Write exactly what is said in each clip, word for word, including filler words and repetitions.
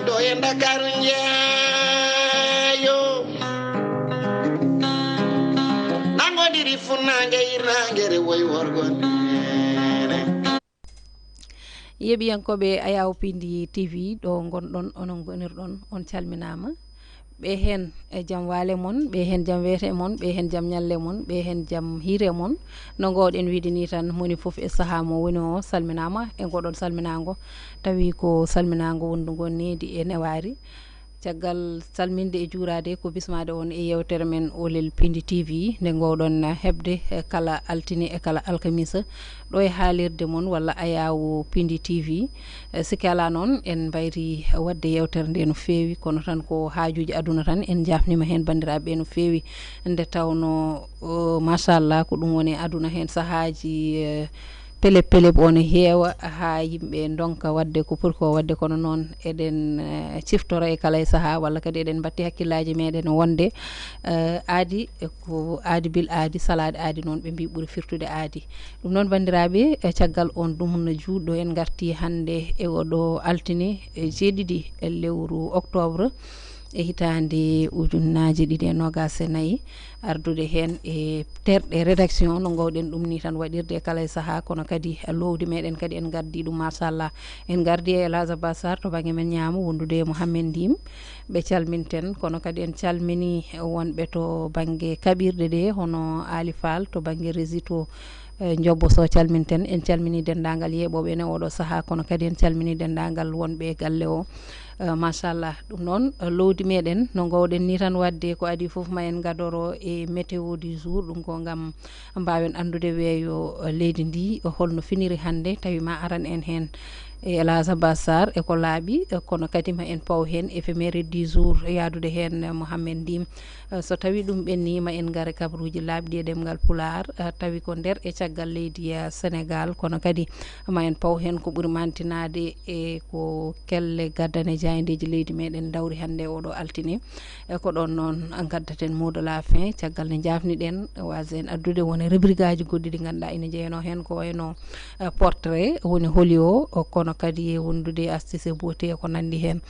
Ɗo e Ndakaaru njeeyo, nangodiri funnaange hirnaange rewoy worgo neene. Yeeɓiyankooɓe Ayaawo Pindi T V, ɗo ngonɗon, onon ngonirɗon, on calminaama. Ɓe heen e jam waale mon, ɓe heen jam weete mon, ɓe heen jam ñalle mon, ɓe heen jam hiire mon. No ngoowɗen wiide ni tan, moni fof e sahaa mo woni o salminaama e ngoɗon salminaango. Tawi ko salminaango wondugo needi e newaari. Caggal salminde e juuraade ko bismaade on e yeewtere men Olel Pindi T V, nde ngoowɗon heɓde e kala altine e kala alkamisa ɗo e haalirde mon walla Ayaawo Pindi T V. Eh, sikke alaa noon, en mbayri waɗde yeewtere nde no feewi, kono tan ko haajuuji aduna tan, en njaafniima heen banndiraaɓe no feewi. Nde tawnoo, o, machallah, ko ɗum woni aduna heen, sahaaji, eh, pelep pelep o ne heewa, haa yimɓe ndonka waɗde ko poti ko waɗde, kono noon eɗen, eh, ciftora e kala e sahaa, walla kadi eɗen mbatti hakkillaaji meɗen wonde, eh, aadi ko aadi bil aadi, salaaɗe aadi noon ɓe mbi ɓuri firtude aadi. Ɗum noon, banndiraaɓe, e caggal on dumunna juutɗo, en ngarti hannde e oɗo altine, e jeeɗiɗi e lewru octobre e hitaande ujunnaaje ɗiɗi e noogaas e nayi, ardude heen e terɗe rédaction, no ngoowɗen ɗum ni tan waɗirde e kala e sahaa, kono kadi lowdi meɗen kadi en ngardi ɗum, machallah. En ngardi e El Hadj Abbas Sarr to bannge men ñaamo, wondude e Mouhamed Ndim. Ɓe calminten, kono kadi en calmini wonɓe to bannge kaɓirɗe ɗe, hono Ali Fall to bannge Régie to, eh, Njobbo Sow calminten. En calmini denndaangal yeeɓooɓe ene oɗo sahaa, kono kadi en calmini denndaangal wonɓe e galle o. Eh, machallah, ɗum noon, eh, lowdi meɗen, no ngoowɗen ni tan waɗde, ko adii fof ma en ngadoro e météo du jour, ɗum ko ngam mbaawen anndude weeyo, eh, leydi ndi, eh, holno finiri hannde, tawi ma aran en heen e El Hadj Abbas Sarr e ko laaɓi, eh, kono kadi ma en paw heen éphéméride du jour, yaadude heen, eh, Mouhamed Ndim. Eh, so tawi ɗum ɓenni, ma en ngar e kabaruuji laaɓɗi e ɗemngal Pulaar, eh, tawi ko nder e caggal leydi, eh, Sénégal, kono kadi ma en paw heen ko ɓuri mantinaade e ko kelle gaddane jaayndeeji leydi meɗen dawri hannde oɗo altine. E ko ɗoon noon ngaddaten mot de la fin, caggal nde njaafniɗen waasde en addude won e rubrikaaji goɗɗi ɗi ngannduɗaa ina njeyanoo heen, ko wayno, eh, portrait, woni holi o, o, kono kadi e wondude astuce e beauté e ko nanndi heen.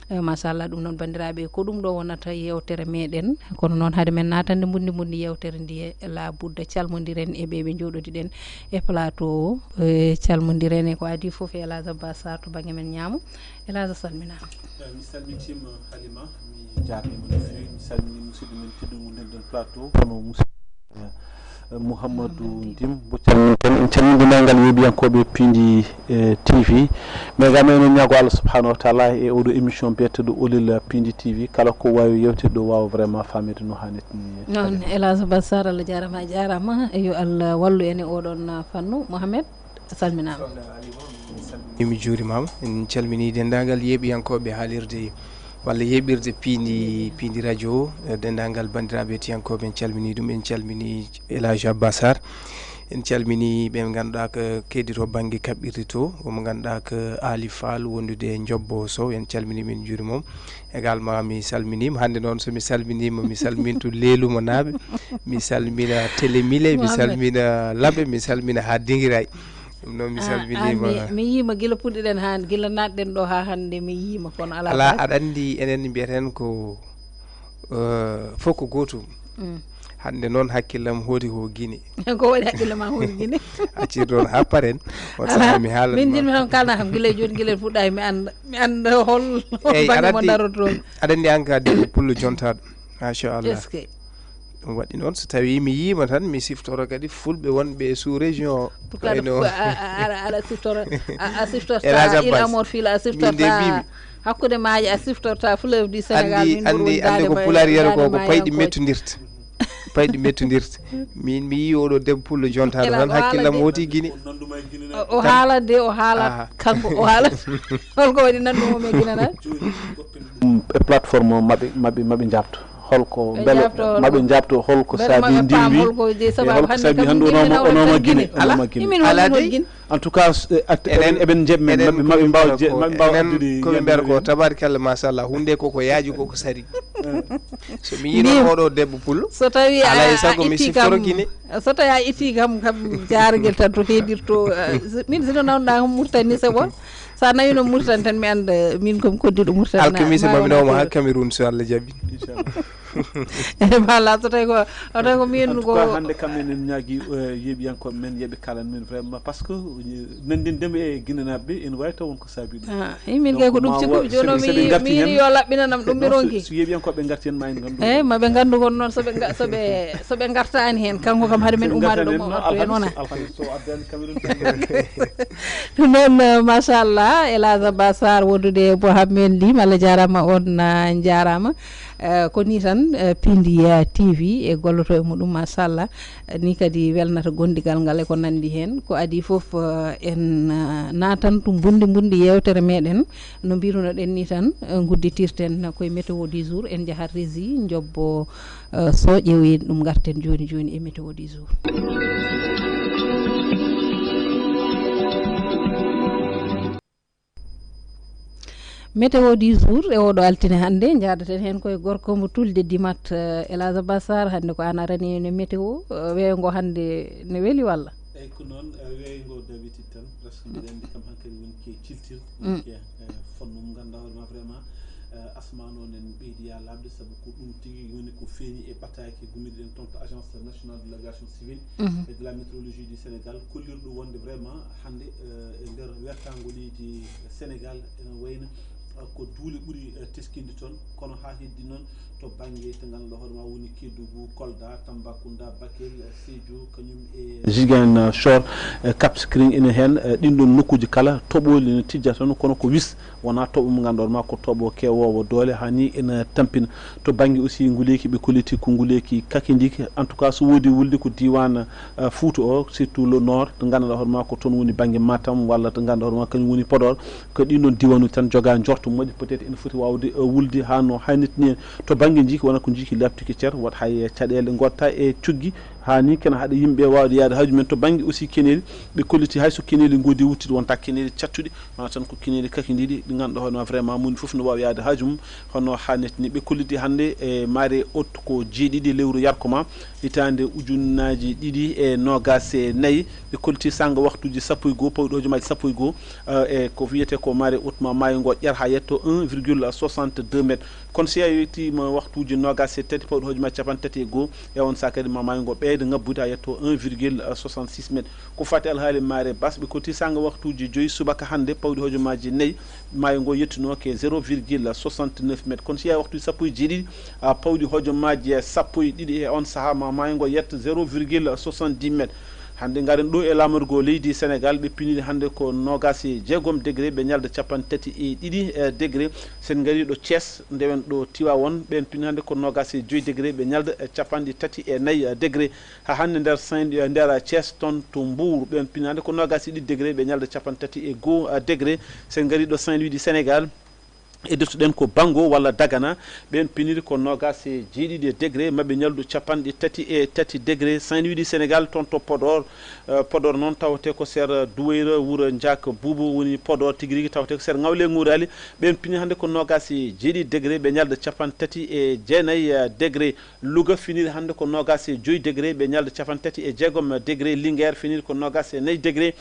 Eh, machallah, ɗum noon, banndiraaɓe, ko ɗum ɗo wonata yeewtere meɗen. Kono noon, hade men naatande mbundi mbundi yeewtere ndiye, la budda calmondiren e ɓe ɓe njooɗodiɗen e plateau o. Eh, calmondiren e ko adii fof e El Hadj Abbas Sarr to bannge men ñaamo. El Hadj, a salminaama. Eh, mi salmitiima, Halima. Mi jaarniima no feewi. Mi salminii musidɗo men tedduɗo ngonɗen ɗon plateau, hono musidɗo, eh, Mouhamadou Ndim, mo calminten. En calminii denndaangal yeeɓiyankooɓe Pindi, eh, T V. Mais gam enen ñaago Allah subhanahu wa taala e oɗo émission biyeteɗo Olel Pindi T V, kala ko waawi yewtede ɗo waawa vraiment faamede no haanirta ni. Noon, El Hadj Abbas Sarr, Allah jaaraama, a jaaraama. Yo Allah wallu en e oɗon, uh, fannu. Mohamed, a salminaama. Mi juurimaama. En calminii denndaangal yeeɓiyankooɓe haalirde walla yeeɓirde Piindi, Piindi Radio, eh, denndaangal banndiraaɓe hettiyankooɓe, en calminii ɗum. En calminii El Hadj Abbas Sarr. En calminii ɓe ngannduɗaa ko keddii to bannge kaɓɓirde to, mo ngannduɗaa ko Ali Fall wondude e Njobbo Sow. En calminii mo, en njuuriima mo. Également, mi salminiima. Hannde noon, so mi salminiima, mi salmintu Leelumanaaɓe, mi salmina Télé Mille, mi Mohamed. Salmina Laɓe, mi salmina haa Dingiray. Ɗum noon, mi Ah, salminiima. Ah, mi, mi yiima gila puɗɗiɗen haa, gila naatɗen ɗo haa hannde, mi yiima, kono alaa Alaa, fay. Aɗa anndi enen mbiyeten ko, eh, fof ko gootum. Mm. Hannde noon hakkillam hooti ko Gine. Ko waɗi hakkille ma hooti Gine? Accir ɗoon haa paren. Wata Alaa, mi haala min ma. Njiɗmi tan kalna kam gila e jooni, gila en fuɗɗaaki, mi annda, mi annda hol, hol Eyi, bannge aɗa mo anndi, darotoo. Aɗa anndi an ka debbo pullo jontaaɗo. Machallah. Est-ce que? Ɗum waɗi noon, so tawii mi yiima tan, mi siftoro kadi fulɓe wonɓe e sous-région o. Pourquoi Wayno a, a, a, aɗa siftoro, a, a siftorta El Hadj Abbas. Île à Morphil, a siftorta Min de mbiimi. Hakkunde maaje, a siftorta fleuve du Sénégal, Anndi, min ɓuri anndi, wondaade anndi ko ma e pulaar yiyata ko, ko daande payɗi mayankoje. Mettondirta. Payɗi mettondirta. Min mi yii oɗo debbo pullo jontaaɗo Ela tan, o hakkillam haalande. Wooti Gine. O, o haalande, o haala Aha. Kanko, o haala. Holko waɗi nanndum e Gine tan? Ɗum e plateforme o maɓe, maɓe, maɓe njaabto. Holko Ɓe mbele njaabto holko? Maɓe njaabto holko Mbele saabi maɓe ndi paam wi? Holko jeyi E sababu holko hannde saabi kam hannde min onoma, onoma Gine, Gine. Ala, onoma Gine. Imin Ala woni dey. Gine. En tout cas, eh, at-, Enen, eɓen, eɓen njeɓ men, enen maɓe, ko maɓe min mbawa mbiyata je-, ko, maɓe mbawa enen addude ko min mbiyata ko, yam. Tabarikalla, machallah, huunde ko ko yaaji ko, ko sari. So mi yii noon Ndim. Oɗo debbo pullo, So tawi alaa a, e sago a mi itti siftoro kam, Gine. So tawi a itti kam, kam jaargel tan to heedirto, eh, si-, min sino nawɗa kam Murtani Sebo, So a nawino Mauritanie tan, mi annda, min ko mi koddiɗo Mauritanie. Alkamisa ma mi nawma ha Cameroun, so Allah jaɓi. Inchallah. Eyi, ma la, so tawi ko, so tawi ko min ko hannde kam enen ñaagi, eh, yeeɓiyankooɓe men, yeeɓe kalan min vraiment, parce que, eh, nanndindemi e Guinénaaɓe ɓe, ene waawi taw won ko saabi ɗum. Ah, eyi, min kay ko ɗum cikku mi jooni, mi, mi yo laɓɓinanam ɗum, mi ronki. So yeeɓiyankooɓe ngarti heen, ma en nganndu. Eyi, ma ɓe nganndu kon noon, so ɓe nga-, so ɓe, so ɓe ngartaani heen, kanko kam hade men ummaade ɗo, mo wattu heen wona. Alhamis, so o addaani Cameroun. Ɗum noon, eh, machallah, El Hadj Abba Sarr wondude e Mohamed Lim, Allah jaaraama, on, ah, njaaraama. Eh, ko nii tan, eh, Pindi, eh, T V e golloto e muɗum, machallah. Eh, ni kadi welnata gondigal ngal e ko nanndi heen. Ko adii fof, eh, en, eh, naatan to mbundi mbundi yeewtere meɗen. No mbirunoɗen ni tan, eh, ngudditirten koye météo du jour, en njahat régie, njobbo, eh, so ƴeewi ɗum, ngarten jooni jooni e météo du jour. Météo du jour e oɗo altine hannde, njaadaten heen koye gorko mo Tulde Dimat, eh, El Hadj Abba Sarr, hannde ko an arani en e météo, eh, weeyo ngo hannde ne weli walla? Eyi, ko noon, eh, weeyo ngo d'habitude tan, presque mbiɗa anndi kam hankadi woni ke ciltir, mm, woni ke, eh, fannu mo ngannduɗaa hoore ma vraiment, eh, asmaan o nen ɓeydi yalaaɓe, sabu ko ɗum tigi woni ko feeñi e ɓataake gumiɗen toon to Agence Nationale de l'Aviation Civile, mhm, et de la Météorologie du Sénégal, kollirɗo wonde vraiment hannde, eh, e nder wertaango leydi Sénégal, ene wayno, eh, ko duule ɓuri, eh, teskinde toon, kono haa heddi noon to bannge to ngannduɗaa hoore ma woni Kédougou, Kolda, Tambacounda, Bakel, eh, Sédhiou, kañum e Ziguinchor, eh, Cap Skirring ene heen, eh, ɗin ɗon nokkuuji kala toɓooli ne tijja toon, kono ko wis, wonaa toɓo mo ngannduɗaa hoore ma ko toɓo keewoowo doole, haa ni ene tampina. To bannge aussi nguleeki, ɓe kolliti ko nguleeki kakindiiki. En tout cas, so woodi wulde ko diiwaan, eh, Fuuta o, surtout le nord, to ngannduɗaa hoore ma ko toon woni bannge Matam, walla to ngannduɗaa hoore ma kañum woni Podor. Ko ɗin ɗon diiwaanuuji tan jogaa njorto moƴƴo, peut-être ene foti waawde, eh, wulde haa no haanirta ni. To bannge njiiki, wona ko njiiki laaɓtuki cer, wota hay caɗeele ngotta e cuggi, haa ni kene haɗa yimɓe waawde yaade haaju men. To bannge aussi keneeli, ɓe kolliti hay so keneeli ngoodi wuttude, wonta keneeli cattuɗi, wona tan ko keneeli kakindiiɗi, ɗi ngannduɗaa hoore ma vraiment moni fof no waawi yaade haaju mum hono haanirta ni. Ɓe kolliti hannde e marée haute ko jeeɗiɗi lewru yarko ma, hitaande ujunnaaji ɗiɗi e noogaas e nayi. Ɓe kolliti sanga waktuuji sappo e goo, pawɗi hojomaaji sappo e goo, eh, e ko wiyetee ko marée haute, ma maayo ngo ƴer haa yetto un virgule soixante-deux mètres. Kono si a yettiima waktuuji noogaas e tati, pawɗi hojomaaji capanɗe tati e goo, e on sahaa kadi ma maayo ngo ɓeyda ngabbude haa yetto un virgule soixante-six mètres. Ko fati alhaali marée basse, ɓe kolliti sanga waktuuji joyi subaka hannde, pawɗi hojomaaji nayi, maayo ngo yettunoo ke zéro virgule soixante-neuf mètres. Kono si a waktuuji sappo e jeeɗiɗi, a, pawɗi hojomaaji sappo e ɗiɗi, e on sahaa ma maayo ngo yetta zéro virgule soixante-dix mètres. Hannde ngaren ɗo e laamorgo leydi Sénégal, ɓe piniri hannde ko noogaas e jeegom degré, ɓe ñalda capanɗe tati e ɗiɗi, eh, degré. Sen ngari ɗo Thiès, ndewen ɗo Tivaouane, ɓen pini hannde ko noogaas e joyi degré, ɓe ñalda, eh, capanɗe tati e nayi, eh, degré. Haa hannde nder Saint-, eh, nder Thiès toon to Mbour, ɓen pini hannde ko noogaas e ɗiɗi degré, ɓe ñalda capanɗe tati e goo, eh, degré. Sen ngari ɗo Saint-Louis du Sénégal, e duttoɗen ko Bango walla Dagana, ɓen piniri ko noogaas e jeeɗiɗi degré, maɓe ñaldu capanɗe tati e tati degré. Saint-Louis du Sénégal, toon to Podor, eh, Podor noon tawate ko sera Duwayra, wuro Njaak Buubu woni Podor tigi rigi, tawate ko sera Ngawle Nguurali, ɓen pini hannde ko noogaas e jeeɗiɗi degré, ɓe ñalda capanɗe tati e jeenayi, eh, degré. Louga finiri hannde ko noogaas e joyi degré, ɓe ñalda capanɗe tati e jeegom degré. Linguère finiri ko noogaas e nayi degré,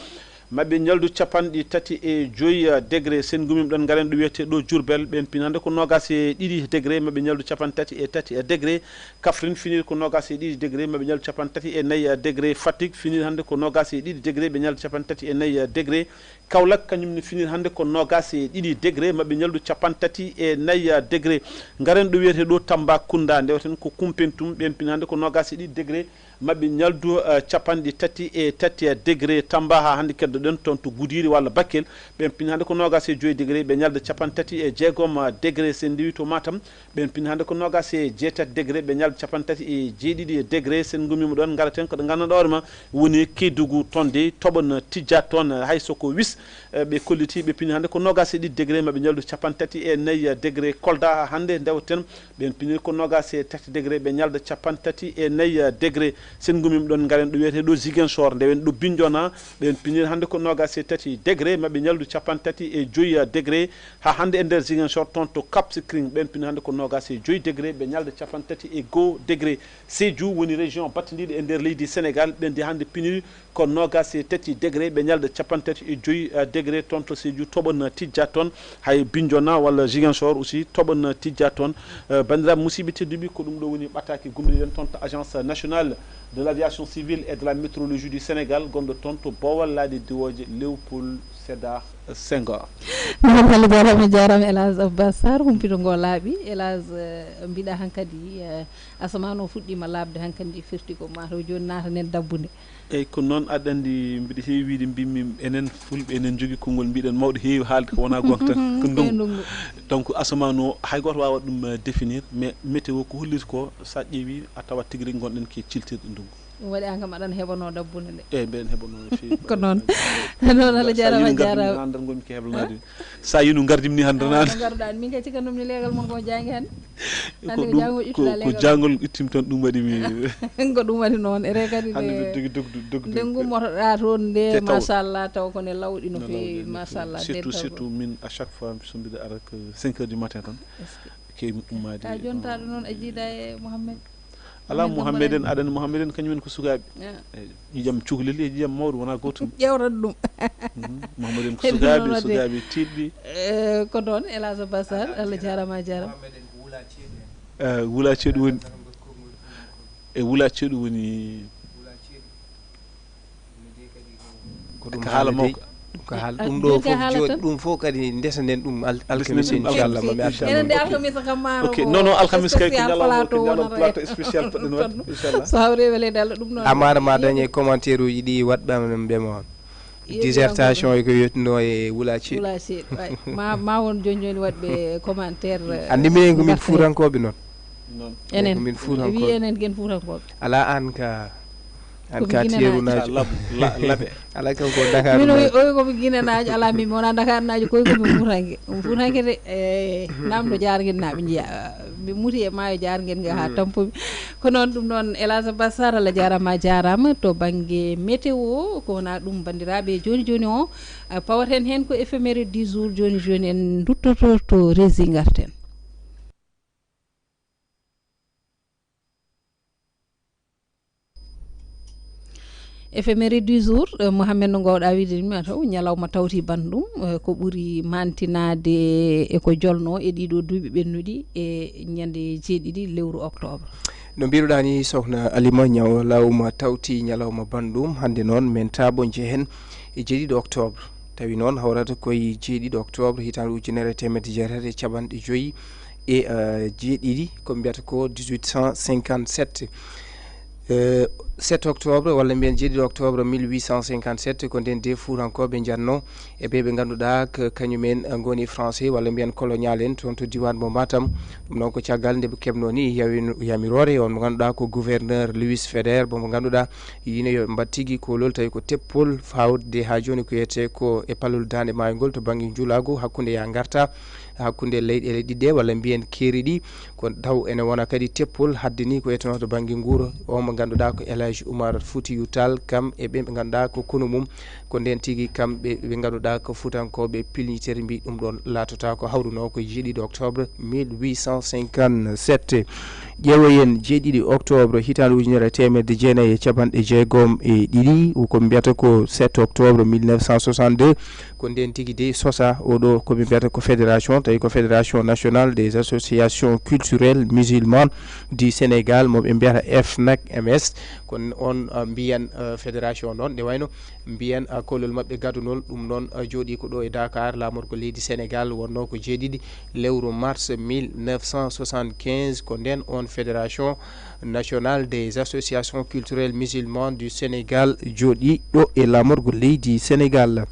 maɓe ñaldu capanɗe tati e joyi, eh, degré. Sen ngumima ɗon, ngaren ɗo wiyetee ɗo Diourbel, ɓen pini hannde ko noogaas e ɗiɗi degré, maɓe ñaldu capanɗe tati e tati, eh, degré. Kaffrine finiri ko noogaas e ɗiɗi degré, maɓe ñaldu capanɗe tati e nayi, eh, degré. Fatick finiri hannde ko noogaas e ɗiɗi degré, ɓe ñaldu capanɗe tati e nayi, eh, degré. Kaolack kañum ne finiri hannde ko noogaas e ɗiɗi degré, maɓe ñaldu capanɗe tati e nayi, eh, degré. Ngaren ɗo wiyetee ɗo Tambacounda, ndewten ko Koumpentoum, ɓen pini hannde ko noogaas e ɗiɗi degré, maɓe ñaldu, eh, capanɗe tati e tati degré. Tamba, haa hannde keddoɗen toon to Goudiry walla Bakel, ɓen pini hannde ko noogaas e joyi degré, ɓe ñalda capanɗe tati e jeegom degré. Sen ndewi to Matam, ɓen pini hannde ko noogaas e jeetati degré, ɓe ñalda capanɗe tati e jeeɗiɗi degré. Sen ngumima ɗon, ngaraten ko ɗo ngannduɗaa hoore ma woni Kédougou, toon de toɓo na tijja toon, hay so ko wis, eh, ɓe kolliti, ɓe pini hannde ko noogaas e ɗiɗi degré, maɓe ñaldu capanɗe tati e nayi degré. Kolda, haa hannde ndewten, ɓen piniri ko noogaas e tati degré, ɓe ñalda capanɗe tati e nayi, eh, degré. Sen ngumima ɗon, ngaren ɗo wiyetee ɗo Ziguinchor, ndewen ɗo Bignona, ɓen piniri hannde ko noogaas e tati degré, maɓe ñaldu capanɗe tati e joyi, eh, degré. Haa hannde e nder Ziguinchor, toon to Cap Skirring, ɓen pini hannde ko noogaas e joyi degré, ɓe ñalda capanɗe tati e goo degré. Sédhiou woni région battindiiɗo e nder leydi Sénégal, ɓen de hannde piniri ko noogaas e tati degré, ɓe ñalda capanɗe tati e joyi, eh, degré. Gre toon to Sédhiou toɓon tijja toon, hay Bignona walla Ziguinchor aussi toɓon tijja toon. Eh, banndiraaɓe musidɓe tedduɓe, ko ɗum ɗo woni ɓataake gumɗiɗen toon to Agence Nationale de l'Aviation Civile et de la Météorologie du Sénégal, gonɗo toon to Boowal Laaɗe Diwooje Léopold Sédar Senghor. Noon, Allah jaaraama, jaaraama El Hadj Abbas Sarr, humpito ngo laaɓi. El Hadj, eh, mbiɗa hankadi, eh, asamaan o fuɗɗiima laaɓde hankadi, firti ko maa taw jooni naatanen dabbunde. Eyyi, ko noon, aɗa anndi, mbiɗa heewi wiyde, mbimmi enen Fulɓe enen njogii konngol, mbiɗen mawɗo heewi haalde ko wonaa goonga tan, ko Ko e ndungu. ndungu. Donc, asamaan o, hay gooto waawaa ɗum, eh, définir, mais météo ko holliri ko, so a ƴeewi, a tawat tigi rigi ngonɗen ko e ciltirɗe ndungu. Ɗum waɗi aan kam aɗa heɓanoo dabbunde nde. Eyyi, mbeɗen heɓanoo no feewi. Ko noon. Noon, Allah jaaraama, jaaraama. Hannde ngonmi ko heblanaade. So a yino ngardim ni hannde Ah, naane. Ko ngarɗaa, min kay cikkanɗum ni leegal mon ko jaangi hannde. Hannde ko ko ɗum, jaangol ko, ittata ko leegal. Jaangol ittim tan ɗum waɗi mi. Ko ɗum waɗi noon. Ere kadi hannde nde, mbiɗa jogi dogdu, dogdu. Nde ngummotoɗaa toon nde, Te taw. Machallah, taw ko ne lawɗi no No feewi, lawɗi no feewi. Machallah, Surtout, dental surtout ko. Min, à chaque fois, so mbiɗa ara ko cinq heures du matin tan, Est-ce que keewmi ummaade. Ka jontaɗo noon a jiida e Mohamed? Alaa, Mohamed Mohamed en, Ibrahim. Aɗa anndi Mohamed en, kañum en ko sukaaɓe. Ah. Eyyi, ƴiiƴam cukalel e ƴiiƴam mawɗo wonaa gootum. Ƴeewtat ɗum. Mhm. Mohamed en ko Heɗi sukaaɓe, noon waɗde. Sukaaɓe tiiɗɓe. Eh, ko noon, El Hadj Abbas Sarr, Allah jaaraama, a jaaraama. Eh, Wula Ceeɗu woni, e Wula Ceeɗu woni. Ko ɗum Ko haala haalde mawka. Ko haal-, Ah, ɗum ɗo ɗum ka fof haalata jooni, tan. Ɗum fof kadi ndesanden ɗum al-, Ndesanden alkamisa, ɗum inchallah, alkamisa, ma mi artan inchallah. Enen de ɗum. Alkamisa kam ma Ok, no non, alkamisa kay ko spécial ñalawma, plateau ko ñalawma wonata plateau e spécial poɗɗen waɗde, inchallah. So hawri e weleede Allah, ɗum noon. Amara ma dañe commentaire uji ɗi waɗɓe ɓe ma. Iyo, dissertation e ko yettuno e Wula Ceeɗu. Wula Ceeɗu, ay. Ma, ma won jooni jooni waɗɓe commentaire, eh, Anndi minen ko min mbaɗta heen. Fuutankooɓe noon. Noon. Enen. Ko min Fuutankooɓe. Wi enen ken Fuutankooɓe. Alaa aan ka, aan Ko ka mi Ginenaajo. Teeru naajo. Ka lab-, la-, laɓe. Alaa kanko Dakar Min o wi, naajo. O wi ko mi Ginenaajo, alaa min mi wonaa Dakar naajo, ko wi ko mi Fuutanke. Mi Fuutanke de, eh, naamndo jaarngel naa ɓe njiya. Mi muti e maayo jaarngel ngal haa Mm. tampomi. Ko noon, ɗum noon, El Hadj Abbas Sarr, Allah jaaraama, a jaaraama. To bannge météo, ko wonaa ɗum, banndiraaɓe, jooni jooni o, eh, pawaten heen ko éphéméride du jour. Jooni jooni en nduttoto to Rési, ngarten. Éphéméride du jour, eh, Mohamed, no ngoowɗaa wiide ni, ma taw ñalawma tawti banndum, eh, ko ɓuri maantinaade e ko jolnoo e ɗiɗo duuɓi ɓennuɗi e ñande jeeɗiɗi lewru octobre. No mbiruɗaa ni, Sokhna Alima, ñalawma tawti ñalawma banndum. Hannde noon, men taaɓo njehen e jeeɗiɗo octobre. Tawi noon, hawrata koye jeeɗiɗo octobre, hitaande ujunere e teemedde jeetati e capanɗe joyi e, eh, jeeɗiɗi, ko mbiyata ko dix-huit cent cinquante-sept. Eh, sept octobre, walla mbiyen jeeɗiɗo octobre mille huit cent cinquante-sept, ko nden de Fuutankooɓe njatno e ɓe ɓe ngannduɗaa ko kañumen ngoni français, walla mbiyen colonial en, toon to diiwaan mo Matam. Ɗum noon ko caggal nde ɓe keɓnoo ni yawi-, yamiroore on mo ngannduɗaa ko gouverneur Louis Faidherbe, mo ngannduɗaa yino yo ɓe mbaɗ tigi koolol, tawi ko teppol fawde haa jooni ko wiyetee ko e palol Daande Maayo ngol to bannge njulaagu hakkunde yaa ngarta, hakkunde leyɗeele ɗiɗi ɗe, walla mbiyen keeri ɗi, ko taw ene wona kadi teppol haddani ko ettonoo to bannge nguura, o mo ngannduɗaa ko El Hadj Oumar Foutiyou Tall, kam e ɓe ɓe ngannduɗaa ko konu mum, ko nden tigi kamɓe ɓe ngannduɗaa ko Fuutankooɓe pilñitere mbi ɗum ɗon laatota ko hawruno ko jeeɗiɗo octobre mille huit cent cinquante-sept. Ƴeewoyen jeeɗiɗi octobre hitaande ujunere e teemedde jeenayi e capanɗe jeegom e ɗiɗi, ko mbiyata ko sept octobre mille neuf cent soixante-deux, ko nden tigi de sosa oɗo ko ɓe mbiyata ko fédération, tawi ko Fédération Nationale des Associations Culturelles Musulmanes du Sénégal, mo ɓe mbiyata FNAC M S. Ko on, uh, mbiyen, uh, fédération noon, nde wayno mbiyen, uh, kollol maɓɓe gadunol, ɗum noon, uh, jooɗi ko ɗo e Dakar, laamorgo leydi Sénégal, wonno ko jeeɗiɗi lewru mars mille neuf cent soixante-quinze, ko nden on Fédération Nationale des Associations Culturelles Musulmanes du Sénégal jooɗi ɗo e laamorgo leydi Sénégal.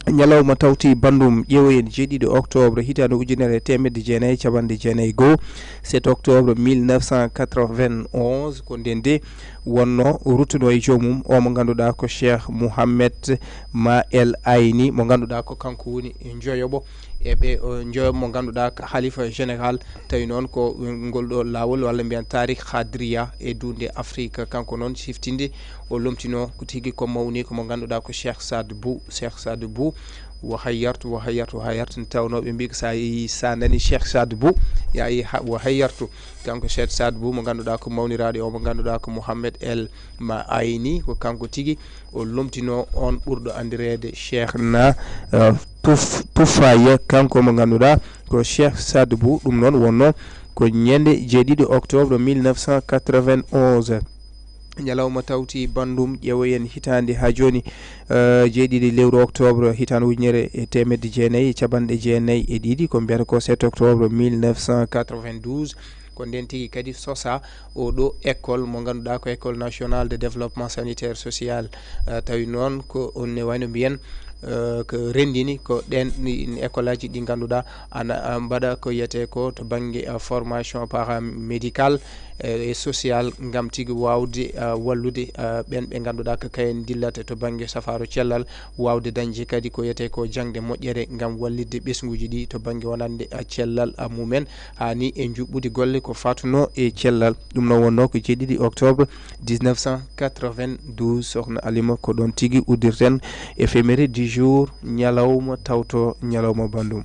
Ñalawma tawti banndum, ƴeewoyen jeeɗiɗo octobre hitaande ujunere e teemedde jeenayi e capanɗe jeenayi e goo, sept octobre mille neuf cent quatre-vingt-onze, ko nden de wonno ruttuno e joomum o mo ngannduɗaa ko Cheikh Mouhamed Ma El Ayni, mo ngannduɗaa ko kanko woni njoyoɓo e ɓe, o, njoyoɓo mo ngannduɗaa ko halifa général, tawi noon ko ngol ɗo laawol walla mbiyen tarik Khadriya e duunde Afrique. Kanko noon siftinde o lomtino ko tigi ko mawni ko mo ngannduɗaa ko Cheikh Saad Bou, Cheikh Saad Bou Wo hayyartu, wo hayyartu, wo hayyartu. Nde tawnoo ɓe mbii ko so a yehii, so a nanii Cheikh Saad Bou, yaa yi ha-, wo hayyartu. Kanko Cheikh Saad Bou mo ngannduɗaa ko mawniraaɗo o, mo ngannduɗaa ko Mohamed El Maayni, ko kanko tigi o lomtinoo on ɓurɗo anndireede Cheikh na, eh, Tuf-, Tufaya, kanko mo ngannduɗaa ko Cheikh Saad Bou. Ɗum noon wonnoo ko ñande jeeɗiɗi octobre mille neuf cent quatre-vingt-onze. Ñalawma tawti banndum, ƴeewoyen hitaande haa jooni, eh, jeeɗiɗi lewru octobre hitaande ujunere e teemedde jeenayi e capanɗe jeenayi e ɗiɗi, ko mbiyata ko sept octobre mille neuf cent quatre-vingt-douze. Ko ndeen tigi kadi sosaa oo ɗoo école mo ngannduɗaa ko École Nationale de Développement Sanitaire Social. Eh, tawi noon ko on ne wayno mbiyen, eh, ko renndini ko ɗeen ɗi école aji ɗi ngannduɗaa ana, ah, mbaɗa ko wiyetee ko to bannge, ah, formation paramédicale, eh, e social, ngam tigi waawde, ah, wallude, ah, ɓeen ɓe ngannduɗaa ko kayen dillata to bannge safaaro cellal, waawde dañde kadi ko wiyetee ko jaŋde moƴƴere ngam wallitde ɓesnguuji ɗi to bannge wonande, ah, cellal, ah, mumen, haa ni e njuɓɓudi golle ko fatunoo e cellal. Ɗum noon wonnoo ko jeeɗiɗi octobre dix-neuf cent quatre-vingt-douze, Sokhna Alima, ko ɗoon tigi uddirten éphéméride du jour, ñalawma tawto, ñalawma banndum.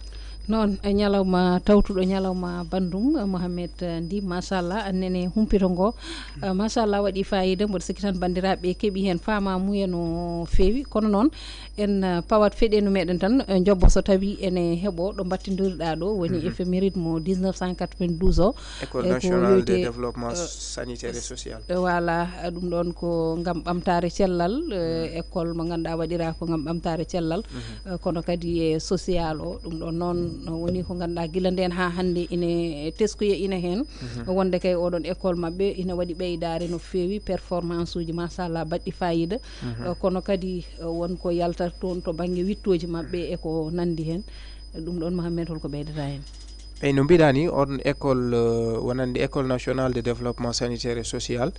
Noon, e ñalawma tawtuɗo, ñalawma banndum, eh, Mohamed, eh, Ndi, machallah, nene humpito ngo, eh, machallah, waɗi fayida. Mboɗo sikki tan banndiraaɓe keɓi heen faamaamuya no feewi. Kono noon, en, eh, pawat feɗeenu meɗen tan, eh, njobbo so tawi ene heɓo ɗo mbattindoriɗaa ɗo, woni éphéméride mo dix-neuf cent quatre-vingt-douze o. École nationale de développement sanitaire et social. Eh, voilà, eh, ɗum ɗoon ko ngam ɓamtaare cellal, eh, école mo ngannduɗaa waɗiraa ko ngam ɓamtaare cellal, eh, kono kadi e social o. Ɗum ɗoon noon woni ko ngannduɗaa gila ndeen haa hannde ine teskuya ine heen. Wonde kay oɗon école maɓɓe ina waɗi ɓeydaare no feewi, performance uji machallah baɗɗi fayida. Eh, kono kadi, eh, won ko yaltata toon to bannge wittooji maɓɓe e ko nanndi heen. Ɗum ɗoon, Mohamed, holko ɓeydata heen? Eyi, no mbiɗaa ni, on école, eh, wonande École Nationale de Développement Sanitaire et Social,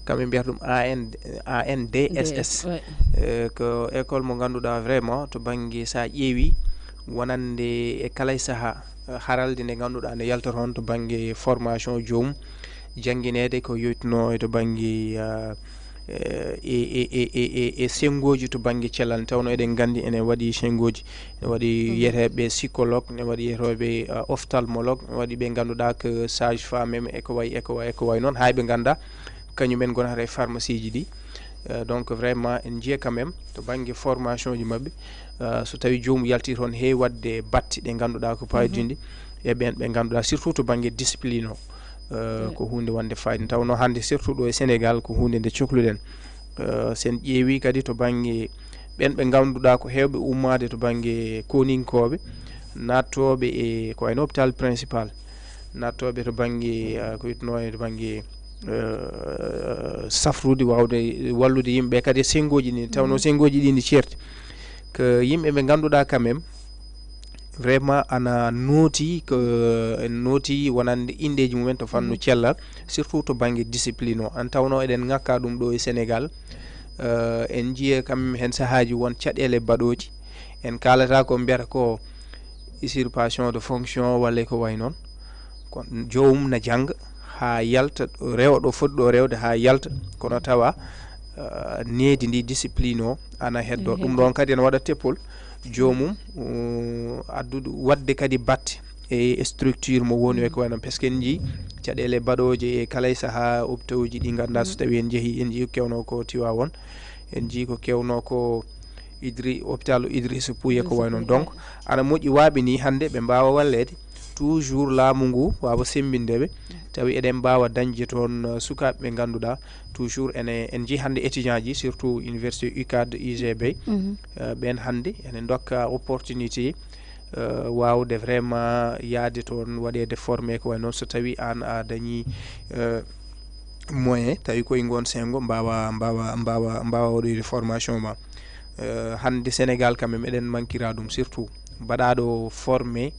kamɓe mbiyata ɗum A N, A N D S S. Eh, ko école mo ngannduɗaa vraiment to bannge, so a ƴeewi, wonande e kala e sahaa, eh, haralde nde ngannduɗaa nde yalta toon to bannge formation joom janngineede ko yowitunoo e to bannge, eh, eh, e, e, e, e, e, e senngooji to bannge cellal. Nde tawnoo eɗen nganndi ene waɗi senngooji, ene waɗi yeteeɓe psychologue, ene waɗi yeteeɓe, eh, ophtalmologue, ene waɗi ɓe ngannduɗaa ko sage-femme en, e ko wayi, e ko wayi, e ko wayi noon, haa ɓe nganndaa kañumen ngonata e pharmacie ji ɗi. Eh, donc vraiment en njiya quand même to bannge formation ji maɓɓe, eh, so tawi joomum yalti toon heewi waɗde batte ɗe ngannduɗaa ko paydinɗe e ɓeen ɓe ngannduɗaa surtout to bannge discipline o. Eh, ko huunde wonde fayida. Nde tawnoo hannde surtout ɗo e Sénégal ko huunde nde cokluɗen. Eh, so en ƴeewi kadi to bannge ɓeen ɓe ngannduɗaa ko heewɓe ummaade to bannge kooninkooɓe, naattooɓe e ko wayno hôpital principal, naattooɓe to bannge, eh, ko wiyetnoo e to bannge, eh, safrude waawde wallude yimɓe kadi e senngooji ɗi, tawnoo senngooji ɗi ne ceerti. Ko yimɓe ɓe ngannduɗaa quand même vraiment ana nooti, ko en nooti wonande inndeeji mumen to fannu cellal, surtout to bannge discipline o. An tawnoo eɗen ŋakka ɗum ɗo e Sénégal, eh, en njiya quand même heen sahaaji won caɗeele baɗooji. En kaalata ko mbiyata ko usurpation de fonction walla ko wayi noon. Ko joomum na jannga haa yalta, rewa ɗo foti ɗo rewde haa yalta, kono tawa, eh, needi ndi discipline o ana heddo. Ɗum ɗoon kadi ene waɗa teppol joomum, uh, addude waɗde kadi batte e structure mo woni e ko wayi noon. Parce que en njii caɗeele baɗooje e kala e sahaa hôpitaux uji ɗi ngannduɗaa so tawi en njehii, en njii ko kewnoo ko Tivaouane, en njii ko kewnoo ko Idri-, hôpital Idrissa Pouye ko wayi noon. Donc ana moƴƴi waaɓi ni hannde ɓe mbaawa walleede toujours laamu ngu waawa semmbinde ɓe, tawi eɗen mbaawa dañde toon, uh, sukaaɓe ɓe ngannduɗaa toujours ene, en njii hannde étudiant ji surtout université UCAD, U G B, uh, ɓeen hannde ene ndokka opportunité, uh, waawde vraiment yahde toon waɗeede formé ko wayi noon so tawi aan a dañii, uh, moyen, tawi koye ngoon senngo mbaawa, mbaawa, mbaawa, mbaawa waɗoyde formation ma. Eh, hannde Sénégal quand même eɗen mankira ɗum surtout. Mbaɗaaɗo formé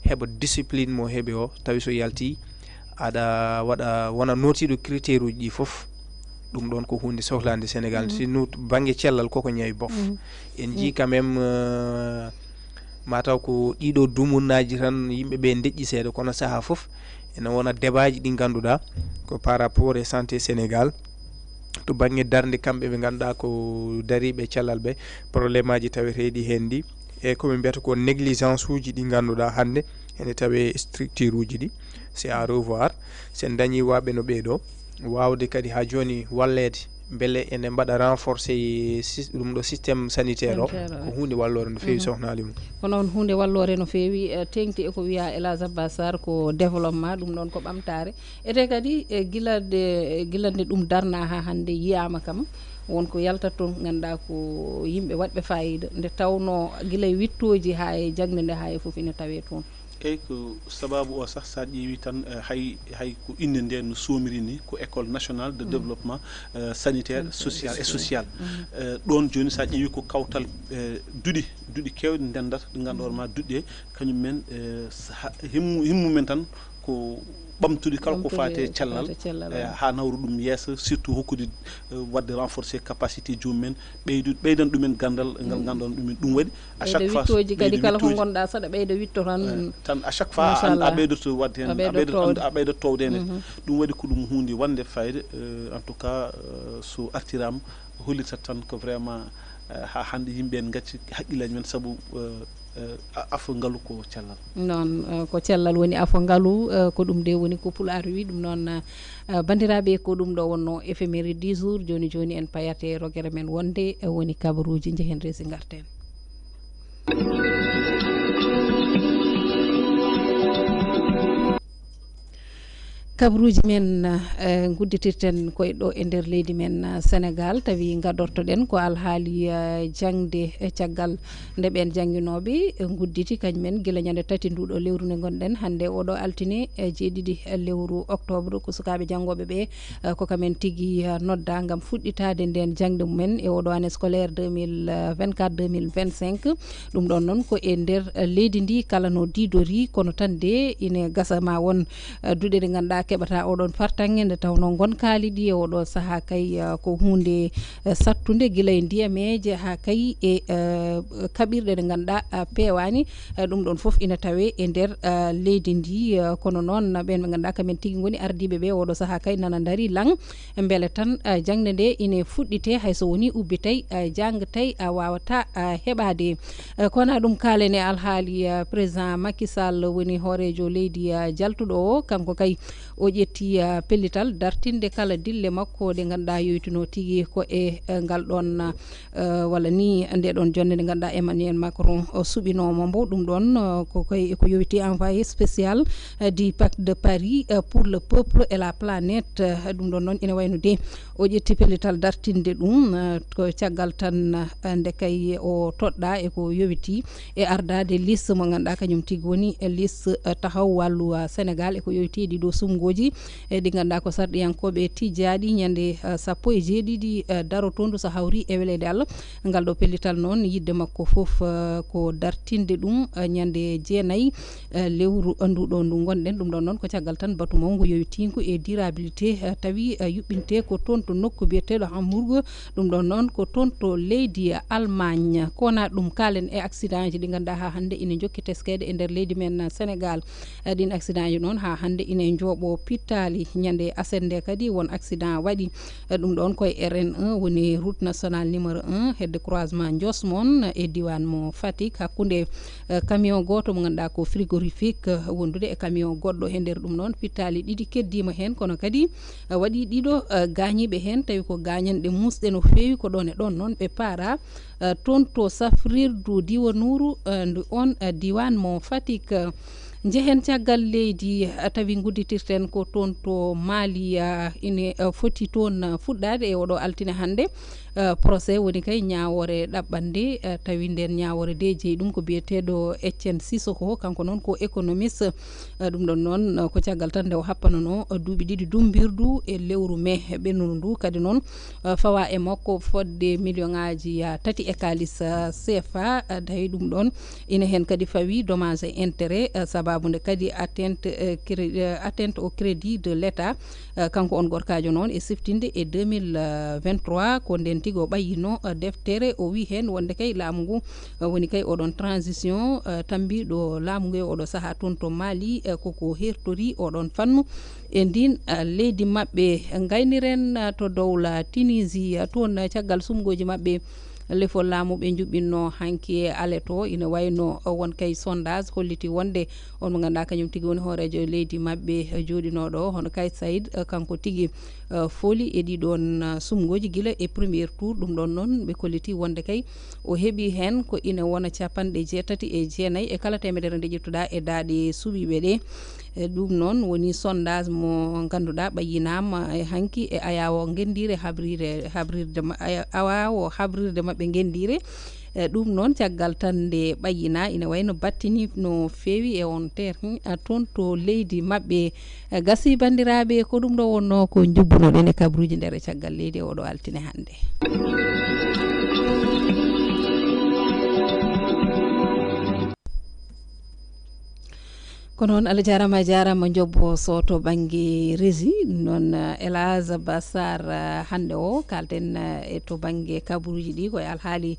heɓa discipline mo heɓi o, tawi so yalti aɗa waɗa, wona nootiiɗo critère uji ɗi fof. Ɗum ɗoon ko huunde sohlaande Sénégal. Si nu bannge cellal koko ñawi bof. En njii quand même, eh, mataw ko ɗiɗo dumunnaaji tan yimɓe ɓe ndeƴƴi seeɗa, kono sahaa fof ene wona débat ji ɗi ngannduɗaa ko par rapport e santé Sénégal. To bannge darnde kamɓe ɓe ngannduɗaa ko dariiɓe cellal ɓe, problème aji taweteeɗi heen ɗi, e ko min mbiyata ko négligence uji ɗi ngannduɗaa hannde ene tawee structure uji ɗi. C'est à revoir. So en dañii waɓe no ɓee ɗoo, waawde kadi haa jooni walleede mbele ene mbaɗa renforcer sys- ɗum ɗo système sanitaire o. Sanitaire o, ko huunde walloore no feewi. Mhm. Sohna Alimu. Ko noon huunde walloore no feewi, eh, teeŋti e ko wiyaa El Hadj Abbas Sarr ko développement, ɗum noon ko ɓamtaare. Ete kadi, eh, gila nde, gila nde ɗum darnaa haa hannde yiyaama kam, won ko yaltat toon, ngannduɗaa ko yimɓe waɗɓe faayiida, nde tawnoo gila e wiɗtooji haa e jaŋde nde haa e fof ina tawee toon. Eyi, ko sabaabu o sah, so a ƴeewi tan, eh, hay, hay ko innde nde no soomiri ni, ko École nationale de, mhm, développement, eh, sanitaire, sanitaire, social et social. Mhm. Eh, ɗoon jooni, so a ƴeewi ko kawtal, eh, duɗe, duɗe keewɗe ndendata, ɗe ngannduɗaa, mhm, ma duɗe, kañum men, eh, so ha-, himmu, himmu men tan ko ɓamtude kala ko, ɓamtude faati e cellal, faati e cellal, eh, eyi, haa nawra ɗum yeeso, surtout hokkude, eh, waɗde renforcer capacité joomum en, ɓeydu-, ɓeydan ɗumen ganndal ngal, mm, ngannduɗaa ɗumen. Ɗum waɗi à, ɓeyda chaque fois, wiɗtooji kadi, ɓeyda kala ko wiɗtooji. Ngonɗaa, saɗa ɓeyda wiɗto tan. Eh, tan à chaque fois a, machallah, a ɓeydoto waɗde heen, a ɓeydoto, a ɓeydoto towde heen. Mhm. Ɗum waɗi ko ɗum huunde wannde fayda, eh, en tout cas, eh, so artiraama, hollitat tan ko vraiment, eh, haa hannde yimɓe en ngacci haqqillaaji men sabu, eh, eh, a-, afo ngalu ko cellal. Noon, eh, ko cellal woni afo ngalu, eh, ko ɗum de woni ko Pulaar wi ɗum noon, eh, banndiraaɓe, ko ɗum ɗo wonnoo éphéméride du jour. Jooni jooni en payat e rogere men wonde, eh, woni kabaruuji, njehen reesi ngarten. Kabaruuji men, eh, ngudditirten koye ɗo e nder leydi men, eh, Senegaal, tawi ngadortoɗen ko alhaali, eh, jaŋde, eh, caggal nde ɓeen jannginooɓe, eh, ngudditi kañum en gila ñande tati nduɗo lewru nde ngonɗen hannde, oɗo altine, eh, jeeɗiɗi, eh, lewru octobre. Ko sukaaɓe janngooɓe ɓe, eh, ko kamen tigi, eh, nodda ngam fuɗɗitaade ndeen jaŋde mumen e oɗo année scolaire deux mille vingt-quatre deux mille vingt-cinq. Ɗum ɗoon noon ko e nder, eh, leydi ndi kala no diidori, kono tan de ine gasa ma won, eh, duɗe ɗe ngannduɗaa keɓata oɗon fartaŋŋe, nde tawnoo ngonkaali ɗi e oɗo sahaa kay, eh, ko huunde, eh, sattunde gila e ndiyameeje haa kay e, eh, kaɓirɗe ɗe ngannduɗaa, eh, peewaani. Eh, ɗum ɗoon fof ina tawee e nder, eh, leydi ndi, eh, kono noon ɓeen ɓe ngannduɗaa kamen tigi ngoni ardiiɓe ɓe oɗo sahaa kay nana ndarii laŋ. Mbele tan, eh, jaŋde nde ine fuɗɗitee, hay so wonii ubbitay, eh, jangtay, eh, waawataa, eh, heɓaade. Eh, kono ɗum kaalen e alhaali, eh, président Macky Sall woni hooreejo leydi, eh, jaltuɗo o, kanko kay o ƴetti, eh, pellital dartinde kala dille makko ɗe ngannduɗaa yoytuno tigi ko e, eh, ngal ɗoon, eh, walla ni nde ɗoon jonnde nde ngannduɗaa Emmanuel Macron o suɓinooma mbo. Ɗum ɗoon, eh, ko koy ko yowiti envoyé spécial, eh, du pacte de Paris, eh, pour le peuple et la planète. Eh, ɗum ɗoon noon ina wayno de o ƴetti pellital dartinde ɗum, eh, ko caggal tan, eh, nde kay o toɗɗa e ko yowiti e ardaade liste mo ngannduɗaa kañum tigi woni, eh, liste, eh, taxaw wallu, eh, Senegaal e ko yowiti e ɗiɗo suɓngooji, eh, ɗi ngannduɗaa ko sarɗiyankooɓe tijjaaɗi ñande, eh, sappo e jeeɗiɗi, eh, darotoondu so hawri e weleede Allah. Ngal ɗo pellital noon, yiɗde makko fof, eh, ko dartinde ɗum, eh, ñande jeenayi, eh, lewru ndu ɗo ndu ngonɗen. Ɗum ɗon noon ko caggal tan batu mawngu yowitiingu e durabilité, eh, tawi, eh, yuɓɓinte ko toon to nokku biyeteeɗo Hamburg. Ɗum ɗon noon ko toon to leydi Allemagne. Ko wonaa ɗum, kaalen e accident ji ɗi ngannduɗaa haa hannde ina njokki teskeede e nder leydi men Senegaal. Eh, ɗiin accident ji noon haa hannde ina njooɓoo pittaali. Ñande aset nde kadi won accident waɗi. Eh, ɗum ɗoon ko e R N un, woni route nationale numéro un, hedde croisement Ndiosmone e diiwaan mo Fatick, hakkunde, eh, camion gooto mo ngannduɗaa ko frigorifique, eh, wondude e camion goɗɗo. He nder ɗum noon, pittaali ɗiɗi keddiima heen, kono kadi, eh, waɗi ɗiɗo, eh, gaañiiɓe heen, tawi ko gaañanɗe muusɗe no feewi. Ko ɗoon e ɗoon noon ɓe paara, eh, toon to safrirdu diiwanuuru, eh, ndu oon, eh, diiwaan mo Fatick. Njehen caggal leydi, eh, tawi ngudditirten ko toon to Mali, eh, ine, eh, foti toon, eh, fuɗɗaade e oɗo altine hannde. Eh, procès woni kay ñaawoore ɗaɓɓande, eh, tawi ndeen ñaawoore de jeyi ɗum ko biyeteeɗo Etienne Sissoko, kanko noon ko économiste. Eh, ɗum ɗon noon, eh, ko caggal tan nde o happananoo, eh, duuɓi ɗiɗi dummbirdu e lewru mee ɓennudu ndu. Kadi noon, eh, fawa e makko fodde million ŋaaji, eh, tati e kaalis, eh, C F A, eh, tawi ɗum ɗon ina heen kadi fawi dommage et intérêt, eh, sababu nde kadi atteinte, eh, cré-, eh, atteinte au crédit de l'État. Eh, kanko on gorkaajo noon e siftinde e deux mille vingt-trois ko ndeen tigi o ɓayyino, eh, deftere, o wi heen wonde kay laamu ngu, eh, woni kay oɗon transition, eh, tambiiɗo laamu ngu e oɗo sahaa toon to Mali, eh, koko hertori oɗon fannu e ndiin, eh, leydi maɓɓe. Ngayniren, eh, to dowla Tunisie, eh, toon, eh, caggal suɓngooji maɓɓe, lefol laamu ɓe njuɓɓinno hanki e ale to, ina wayno won kay sondage holliti wonde on mo ngannduɗaa kañum tigi woni hooreejo leydi maɓɓe jooɗinooɗo, hono Kais Saied, kanko tigi fooli e ɗiɗon sumngooji gila e premier tour. Ɗum ɗon noon ɓe kolliti wonde kay o heɓi heen ko ina wona capanɗe jeetati e jeenayi e kala teemedere nde ƴettuɗaa e daaɗe suɓiiɓe ɗe. E ɗum noon woni sondage mo ngannduɗaa ɓayyinaama e hanki e ayaawo ngenndiire habrirde habrirde ma- aya- ayaawo habrirde maɓɓe ngenndiire. E ɗum noon caggal tan nde ɓayyinaa ina wayno battini no feewi e on terrain, a, toon to leydi maɓɓe. E gasi banndiraaɓe, ko ɗum ɗo wonno ko njubbunoɗen e kabaruuji nder e caggal leydi e oɗo altine hannde. Ko noon, Allah jaaraama, a jaaraama, njobbo so to bannge régie. Ɗum noon, eh, El Hadj Bassar, eh, hannde o kaalten, eh, e to bannge kabaruuji ɗi, ko e alhaali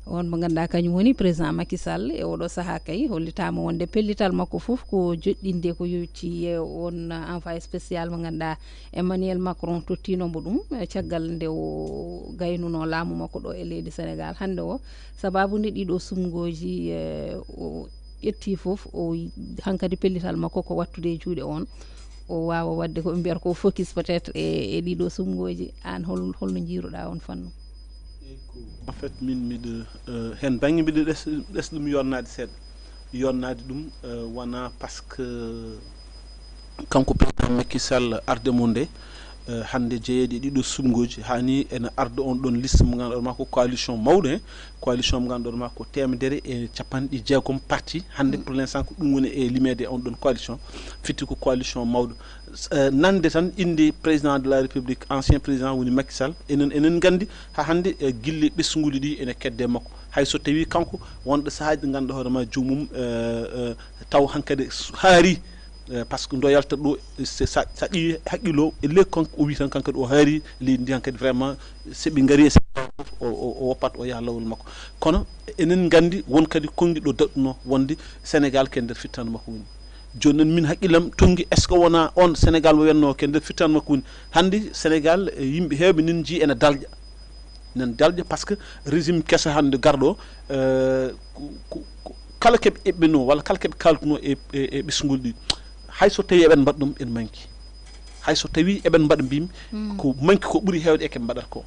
on mo ngannduɗaa kañum woni président Macky Sall. E oɗo sahaa kay, hollitaama wonde pellital makko fof ko joɗɗinde ko yowiti e on, eh, envoyé spécial mo ngannduɗaa Emmanuel Macron tottiino mbo ɗum, eh, caggal nde o gaynuno laamu makko ɗo e leydi Sénégal. Hannde o, sabaabu nde ɗiɗo sumngooji, eh, o ƴetti fof, o hankadi pellital makko ko wattude e juuɗe on, o waawa waɗde ko ɓe mbiyata ko focus peut-être e, e ɗiɗo sumngooji. Aan hol-, holno njiiruɗaa on fannu? En fait, min miɗo, eh, heen bannge mbiɗo ɗes-, ɗes ɗum yonnaade seeɗa. Yonnaade ɗum, eh, wonaa parce que kanko président Macky Sall arde mum nde, eh, hannde jeyeede e ɗiɗo sumngooji, haa ni ene arda on ɗon liste mo ngannduɗaa ma ko coalition mawɗo, he coalition mo ngannduɗaa ma ko teemedere e capanɗe jeegom parti. Hannde, pour l'instant, ko ɗum woni e limeede on ɗon coalition, fitti ko coalition mawɗo. Eh, nande tan innde président de la République, ancien président woni Macky Sall. Enen, enen nganndi haa hannde, eh, gille ɓesnguuli ɗi ene kedde makko. Hay so tawii kanko wonɗo sahaaji ɗi ngannduɗaa hoore ma joomum, eh, eh, taw hankadi s-, haari, eh, par ce que ndo yalta ɗo, eh, se-, sa, sa ƴeewi haqqilo e le kanko o wi tan kankadi o haari leydi ndi hankadi vraiment, so ɓe ngari e Sénégal fof, o, o, o woppat o yaha lawol makko. Kono enen nganndi won kadi konngi ɗo daɗɗuno wonde Sénégal ke nder fittaandu makko woni. Jooni noon min haqqillam tonngi, est-ce que wona on Sénégal mo wiyatnoo ke nder fittaandu makko woni? Hannde Sénégal, eh, yimɓe heewɓe nen njii ene dalƴa. Nen dalƴa par ce que régime keso hannde garɗo, eh, ko, ko, ko, kala keɓe eɓɓenoo walla kala keɓe kaaltunoo e, e, e ɓesnguuli ɗi, hay so tawii eɓen mbaɗa ɗum, en manki. Hay so tawii eɓen mbaɗa, mbimi, ko manki ko ɓuri heewde e keɓe mbaɗata ko.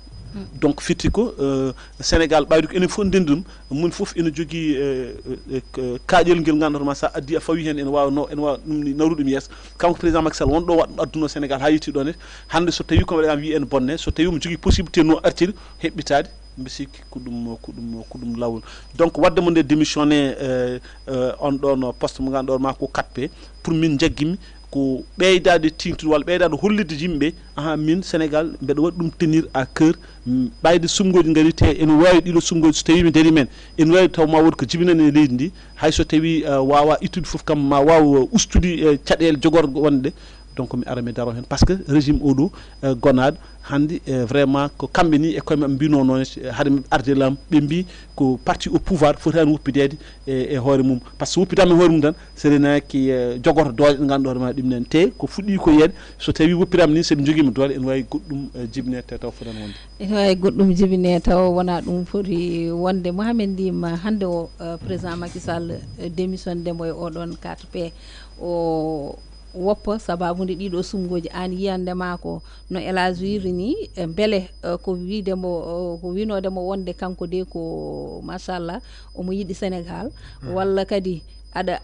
Donc, fitti ko, eh, Sénégal ɓayri ko enen fof ndenndi ɗum, mum fof ene jogii, eh, eh, eh, kaaƴel ngel ngannduɗaa ma, sa addi a fawi heen, ene waawa no, ene waawa ɗum ni nawrude ɗum yeeso. Kanko président Macky Sall won ɗo waɗ-, adduno Sénégal haa yetti ɗo ne. Hannde so tawii ko mbaɗa am wiyi ene bonne, so tawii omo jogii possibilité no artiri heɓɓitaade, mbi sikki ko ɗum, ko ɗum, ko ɗum laawol. Donc, waɗde mo nde démissionné, eh, eh, on ɗon poste mo ngannduɗaa ma ko quatre P, pour min njaggimi ko ɓeydaade tiiñtude walla ɓeydaade hollitde yimɓe, aha, min Sénégal mbeɗa waɗi ɗum tenir à cœur. M-, ɓayde sumngooji ngari te ene waawi ɗiɗo sumngooji so tawii mi darii men, ene waawi taw ma wood ko jibinani e leydi ndi, hay so tawii, eh, waawa ittude fof kam ma waaw, eh, ustude, eh, caɗeele jogorɗe wonɗe. Donc mi ara mi daro heen par ce que régime oɗo, eh, gonaaɗo hannde, eh, vraiment ko kamɓe ni e koye maɓɓe mbino noon, eh, hade maɓɓe arde laamu ɓe mbi ko parti au pouvoir fotaani woppideede e, e hoore mum, par ce que woppidaama e hoore mum tan so renaaki, eh, jogoto doole ɗe ngannduɗaa hoore ma ɗum nen te ko fuɗɗi ko yeeɗe so tawii woppiraama ni so ɓe njogiima doole ene waawi goɗɗum, eh, jibine te taw fotaani wonde. Ene waawi goɗɗum jibine taw wonaa ɗum foti wonde. Mohamed Ndim, hannde o, eh, président Macky Sall, eh, démissionde mo e oɗon quatre P o woppa sabaabu nde ɗiɗo sumngooji aan yiyande ma ko no El Hadj wiri ni, eh, mbele, eh, ko wiide mo, eh, ko winoode mo wonde kanko de ko machallah omo yiɗi Sénégal, walla kadi aɗa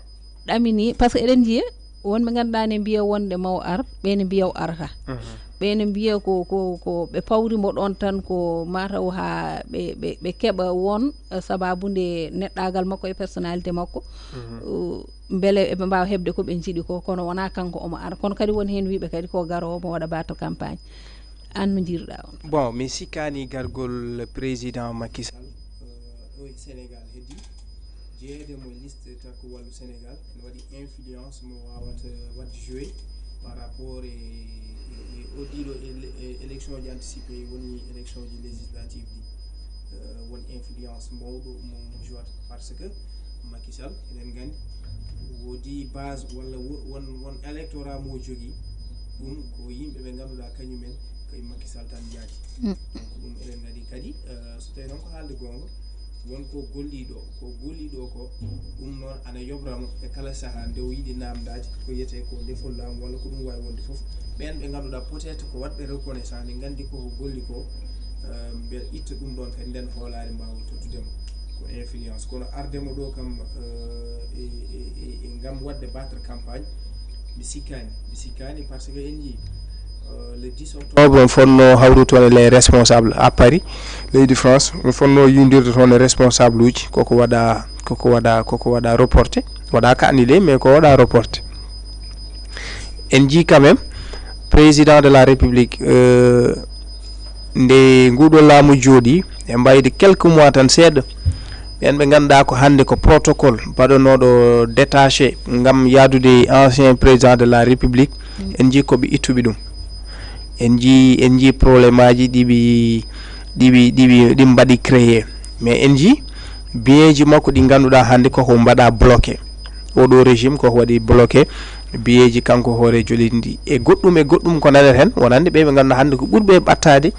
ɗamini, par ce que eɗen njiya wonɓe ngannduɗaa ne mbiya wonde maw ar, ɓe ne mbiya o arata. Ɓe ne mbiya ko, ko, ko ɓe pawri mo ɗoon tan ko mataw haa ɓe, ɓe, ɓe keɓa won, eh, sabaabu nde neɗɗaagal makko e personnalité makko. Uh, mbele eɓe mbaawa heɓde ko ɓe njiɗi ko, kono wonaa kanko omo ara. Kono kadi won heen wiyɓe kadi ko garoowo mo waɗa battre campagne. Aan no njiiruɗaa on? Bon, mi sikkaani gargol président Macky Sall, euh, ɗo e Sénégal heddi. Jeyeede mo liste takko wallu Sénégal, ene waɗi influence mo waawata waɗde joué par rapport e, e, e o ɗiɗo ele-, e élection ji anticipé woni élection ji législative ɗi. Euh, won influence mawɗo mo, mo jouata par ce que Macky Sall, eɗen nganndi, woodi base walla wo-, won, won électorat mo jogii, ɗum ko yimɓe ɓe ngannduɗaa kañumen Koye Macky Sall tan jaati. Donc ɗum eɗen ngadi kadi, eh, so tawi noon ko haalde goonga, won ko golliɗo, ko golliɗo ko, ɗum noon ana yobramo e kala saha nde o yiɗi namdaade ko wiyetee ko defol laamu walla ko ɗum waawi wonde fof. Ɓeen ɓe ngannduɗaa peut-être ko waɗɓe reconnaissant, ɓe nganndi ko ko golli ko, eh, ɓe itta ɗum ɗoon kadi, nden hoolaare mbaawa tottudemo ko influence. Kono ardemo ɗo kam, eh, e, e, e, e ngam waɗde battre campagne, mi sikkaani, mi sikkaani, parce que en njii, eh, le dix octobre, on fonnoo hawrude toon e les responsables à Paris, leydi France, on fonnoo yiwdirde toon e responsable uji, koko waɗa, koko waɗa, koko waɗa reporté, waɗaaka annulé, mais ko waɗa reporté. En njii quand même, président de la République, eh, nde nguɗo laamu jooɗi, e mbaydi quelques mois tan seeɗa, ɓeen ɓe ngannduɗaa ko hannde ko protocole baɗanooɗo détaché ngam yahdude e ancien président de la République, en njii ko ɓe ittuɓe ɗum. En njii, en njii problème aji ɗi ɓe, ɗi ɓe, ɗi ɓe, ɗi mbaɗi créé. Mais en njii biyeeji makko ɗi ngannduɗaa hannde koko mbaɗa bloqué. Oɗo régime koko waɗi bloqué biyeeji kanko hooreejo leydi ndi. E goɗɗum, e goɗɗum ko naneten, wonande ɓe ɓe ngannduɗaa hannde ko ɓurɓe ɓattaade,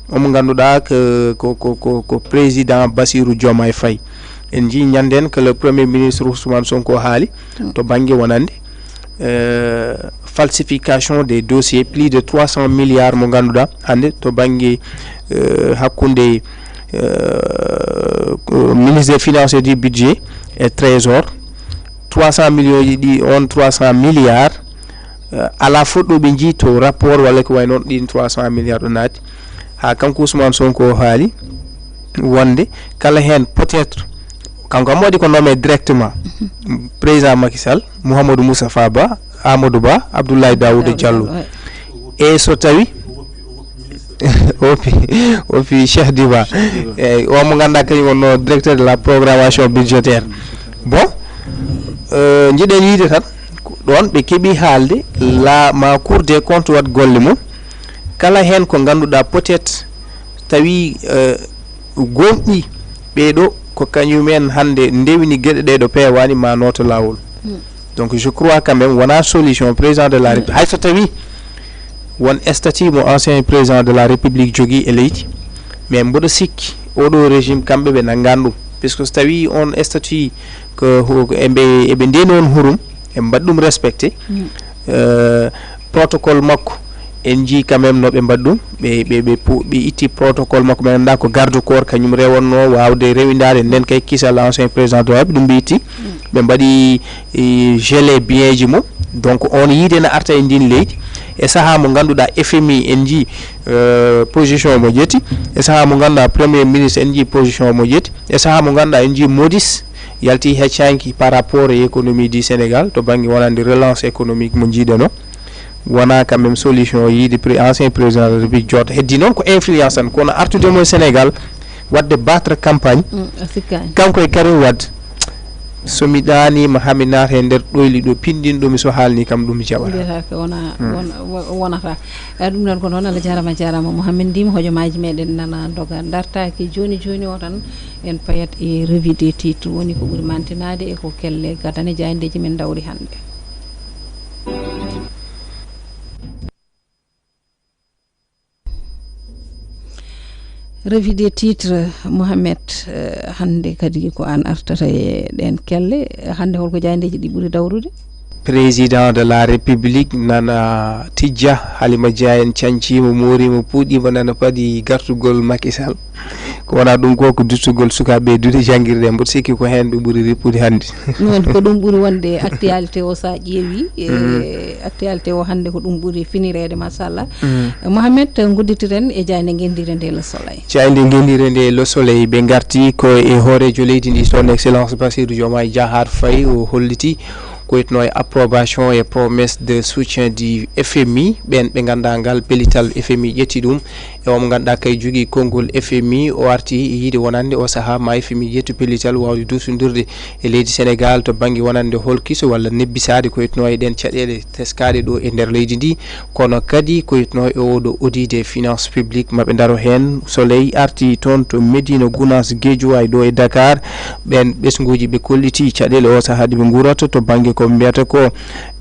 omo ngannduɗaa ko, ko, ko, ko, ko président Bassirou Diomaye Faye. En njii ñanden que le premier ministre Ousmane Sonko haali to bannge wonande, euh, falsification des dossiers, plus de trois cents milliards mo ngannduɗaa hannde to bannge, euh, hakkunde, euh, ko ministre des finances et du budget e trésor, trois cents millions ji ɗi, on trois cents milliards, euh, alaa fof ɗo ɓe njii to rapport walla ko wayi noon ɗin trois cents milliards ɗo naati. Haa kanko Ousmane Sonko o haali wonde kala heen peut-être, kanko kam waɗi ko nommé directement, président Macky Sall, Mouhamadou Moustapha Ba, Amadou Ba, Abdoulaye Daouda Diallo. E so tawi o fi, o fi Cheikh Diba. Eyyi, o mo ngannduɗaa kañum wonno directeur de la programmation budgétaire. Bon, euh, njiɗen yiide tan, ɗoon ɓe keɓi haalde, la ma Cour des comptes waɗ golle mum. Kala heen ko ngannduɗaa peut-être tawi, euh, gomɗi ɓeeɗo ko kañumen hannde ndewini geɗe ɗe ɗo peewaani ma nooto laawol. Donc je crois quand même wona solution président de la République. Hay so tawi won statut mo ancien président de la République jogii e leydi, mais mboɗo sikki oɗo régime kamɓe ɓe nanngan ɗum, puisque so tawi on statut ko, ko eɓe, eɓe ndeni on hurum, eɓe mbaɗi ɗum respecté. Euh, protocole makko en njii quand même no ɓe mbaɗi ɗum, ɓe, ɓe, ɓe pu-, ɓe itti protocole makko, ɓe ngannduɗaa ko garde corps kañum rewonno waawde rewindaade nden kay kisal ancien président de la République, ɗum ɓe itti. Ɓe mbaɗi, e, gelé biyeeji mum. Donc on yiide ne arta e ndin leydi e sahaa mo ngannduɗaa F M I en njii, euh, position mo ƴetti, e sahaa mo ngannduɗaa premier ministre en njii position mo ƴetti, e sahaa mo ngannduɗaa en njii Moody's yalti heccanki par rapport e économie du Sénégal to bannge wonande relance économique mo njiiɗeno. Wona quand même solution yiide pré-, ancien président de la République jooɗo. Heddi noon ko influence tan, kono artude mo e Sénégal waɗde battre campagne. Mm, a sikkaani. Kanko e Karim Wade, so mi ɗaaniima haa mi naata e nder ɗoyli ɗo pinndin ɗo mi, so haalni kam ɗum mi jaɓata. Mbiyata ko wona, wona, wo-, wonata. Eh, ɗum noon ko noon, Allah jaaraama, jaaraama Mouhamed Ndima, hojomaaji meɗen nana ndoga dartaaki jooni jooni o tan. En payat e revue des titres, woni ko ɓuri mantinaade e ko kelle gadane jaayndeeji men ndawri hannde. Revue des titres, Mohamed, eh, hannde kadi ko aan artata e ɗeen kelle. Hannde holko jaayndeeji ɗi ɓuri dawrude? Président de la République nana tijja, Halima Dia en cañciima, mooriima, puuɗiima, nana paadi gartugol Macky Sall. Ko wona ɗum ko, ko duttugol sukaaɓe e duɗe janngirɗe, mboɗo sikki ko heen ɓe ɓuri rippude hannde. Noon, ko ɗum ɓuri wonde e actualité o, so a ƴeewi, e actualité o hannde ko ɗum ɓuri finireede, machallah. Mohamed, ngudditiren e jaaynde ngenndiire nde, Le Soleil. Jaaynde ngenndiire nde, Le Soleil, ɓe ngarti ko e hooreejo leydi ndi, son excellence Bassirou Diomaye Diakhar Faye, o holliti ko wiyetnoo e approbation e promesse de soutien du F M I, ɓeen ɓe nganndaa ngal pellital F M I ƴetti ɗum Tawa mo ngannduɗaa kay jogii konngol F M I, o arti e yiide wonande o sahaa ma F M I ƴettu pellital waawde duusondirde e leydi Senegaal to bannge wonande holkiso walla nebbisaade ko etnoo e ɗeen caɗeele teskaaɗe ɗo e nder leydi ndi, kono kadi ko etnoo e oɗo audit des finances publiques maɓe ndaro heen. Soleil arti toon to Médina Gounass, Guédiawaye ɗo e Dakar, ɓeen ɓesnguuji ɓe kolliti caɗeele o sahaa ɗi ɓe nguurata to bannge ko mbiyata ko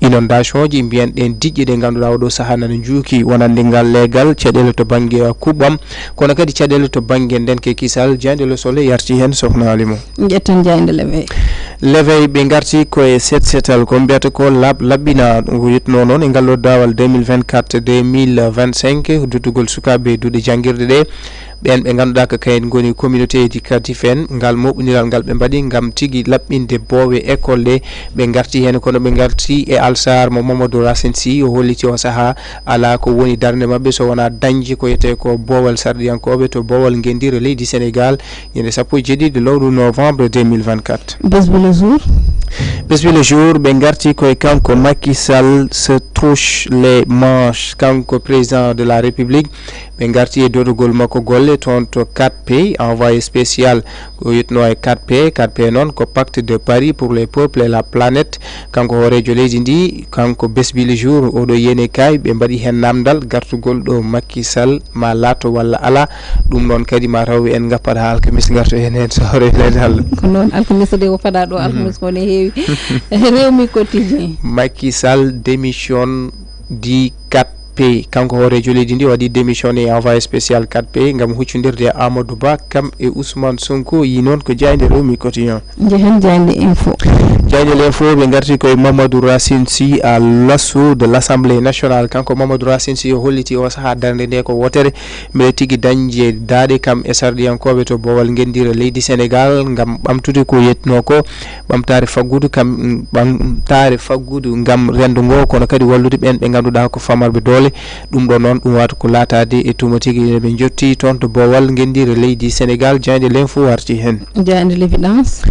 inondation ji, mbiyen ɗeen diƴƴe ɗe ngannduɗaa oɗo sahaa nana njuuki wonande ngal leegal caɗeele to bannge kuɓɓam, kono kadi caɗeele to bannge ndenke kisal. Jaaynde Le Soleil yarti heen, sohna Halima. Ƴetten jaaynde L'Éveil. L'Éveil ɓe ngarti ko e set setal, ko mbiyata ko laaɓ laɓɓina, wiyetnoo noon e ngal ɗo daawal deux mille vingt-quatre deux mille vingt-cinq, duttugol sukaaɓe duɗe janngirɗe ɗe, ɓeen ɓe ngannduɗaa ko kayen ngoni communauté éducative en, ngal moɓɓindiral ngal ɓe mbaɗi ngam tigi laɓɓinde boowe école ɗe, ɓe ngarti heen, kono ɓe ngarti e Alsar mo Mamadou Racine Sy, o holliti o sahaa alaa ko woni darnde maɓɓe so wonaa dañde ko wiyetee ko boowal sarɗiyankooɓe to boowal ngenndire leydi Senegaal, ñande sappo e jeeɗiɗi lewru novembre deux mille vingt-quatre. Besbi le jour. Besbi le jour, ɓe ngarti koye kanko Macky Sall se touche les manches, kanko président de la République. Ɓe ngarti e dodogol makko golle toon to quatre P, envoyé spécial ko yetno e quatre P. Quatre P noon ko Pacte de Paris pour les peuples et la planète. Kanko hooreejo leydi ndi, kanko Besbi le jour, oɗo yene kay, ɓe mbaɗi heen namdal gartugol ɗo Macky Sall ma laato walla ala. Ɗum noon kadi ma taw en ngappat haa alkamisa ngarto heen heen so hooreejo leydi Allah. Ko noon, alkamisa de o faɗa ɗo, alkamisa ko ne heewi. Rewmi quotidien. Macky Sall démission di quatre P. Kanko hooreejo leydi ndi waɗi démission e envoyé spécial quatre P ngam huccondirde e Amadou Ba, kam e Ousmane Sonko, yi noon ko jaaynde Rewmi Quotidien. Njehen jaaynde Info. Jaaynde L'Info, ɓe ngarti koye Mamadou Racine Sy à l'assaut de l'Assemblée nationale. Kanko Mamadou Racine Sy o holliti o sahaa darnde nde ko wootere, mbele tigi dañde daaɗe kam e sarɗiyankooɓe to boowal ngenndire leydi Senegaal ngam ɓamtude ko yetnoo ko ɓamtaare faggudu kam, ɓamtaare faggudu ngam renndo ngo, kono kadi wallude ɓeen ɓe ngannduɗaa ko famarɓe doole. Ɗum ɗo noon, ɗum wata ko laataade e tuma tigi ene ɓe njotti toon to boowal ngenndire leydi Senegaal. Jaaynde L'Info warti heen. Jaaynde L'Évidence.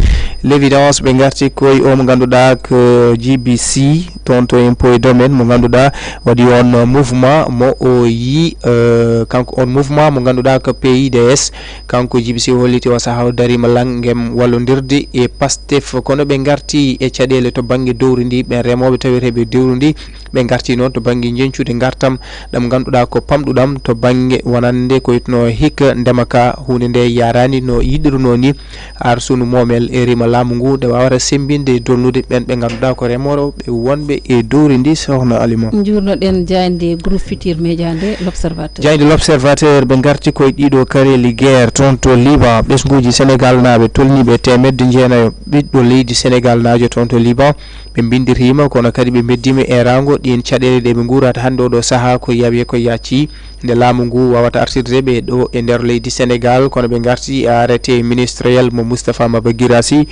L'Évidence, ɓe ngarti koye o mo ngannduɗaa ko G B C, toon to impôt et domaine, mo ngannduɗaa waɗi on mouvement mo o yi, eh, kanko on mouvement mo ngannduɗaa ko P I D S. Kanko G B C holliti o sahaa o darima langem wallondirde e Pastef, kono ɓe ngarti e caɗeele to bannge dowri ndi, ɓen remooɓe taweteeɓe dowri ndi, ɓe ngarti noon to bannge njeñcude ngartam ɗam ngannduɗaa ko pamɗuɗam to bannge wonande ko yetno hikka ndema ka, huunde nde yaarani no yiɗirnoo ni. Ar sunu moomel e rima laamu ngu nde wawata sembinde e dolnude ɓen ɓe ngannduɗaa ko remooɓe wonɓe e dowri ndi, sohna Alima. Njuurnoɗen jaaynde Groupe Futurs Médias nde, L'Observateur. Jaaynde L'Observateur, ɓe ngarti koye ɗiɗo kareeli guerre toon to Liban, ɓesnguuji Senegaal naaɓe tolniiɓe e teemedde jeenayo ɓiɗɗo leydi Senegaal naajo toon to Liban. Ɓe mbindirima, kono kadi ɓe mbeddima e raango ɗin caɗeele ɗe ɓe nguurata hannde oɗo sahaa ko yaawi ko yaaci. Nde laamu ngu wawata artirde ɓe ɗo e nder leydi Senegaal, kono ɓe ngarti e arrêté ministériel mo Moustapha Maba Guirassy.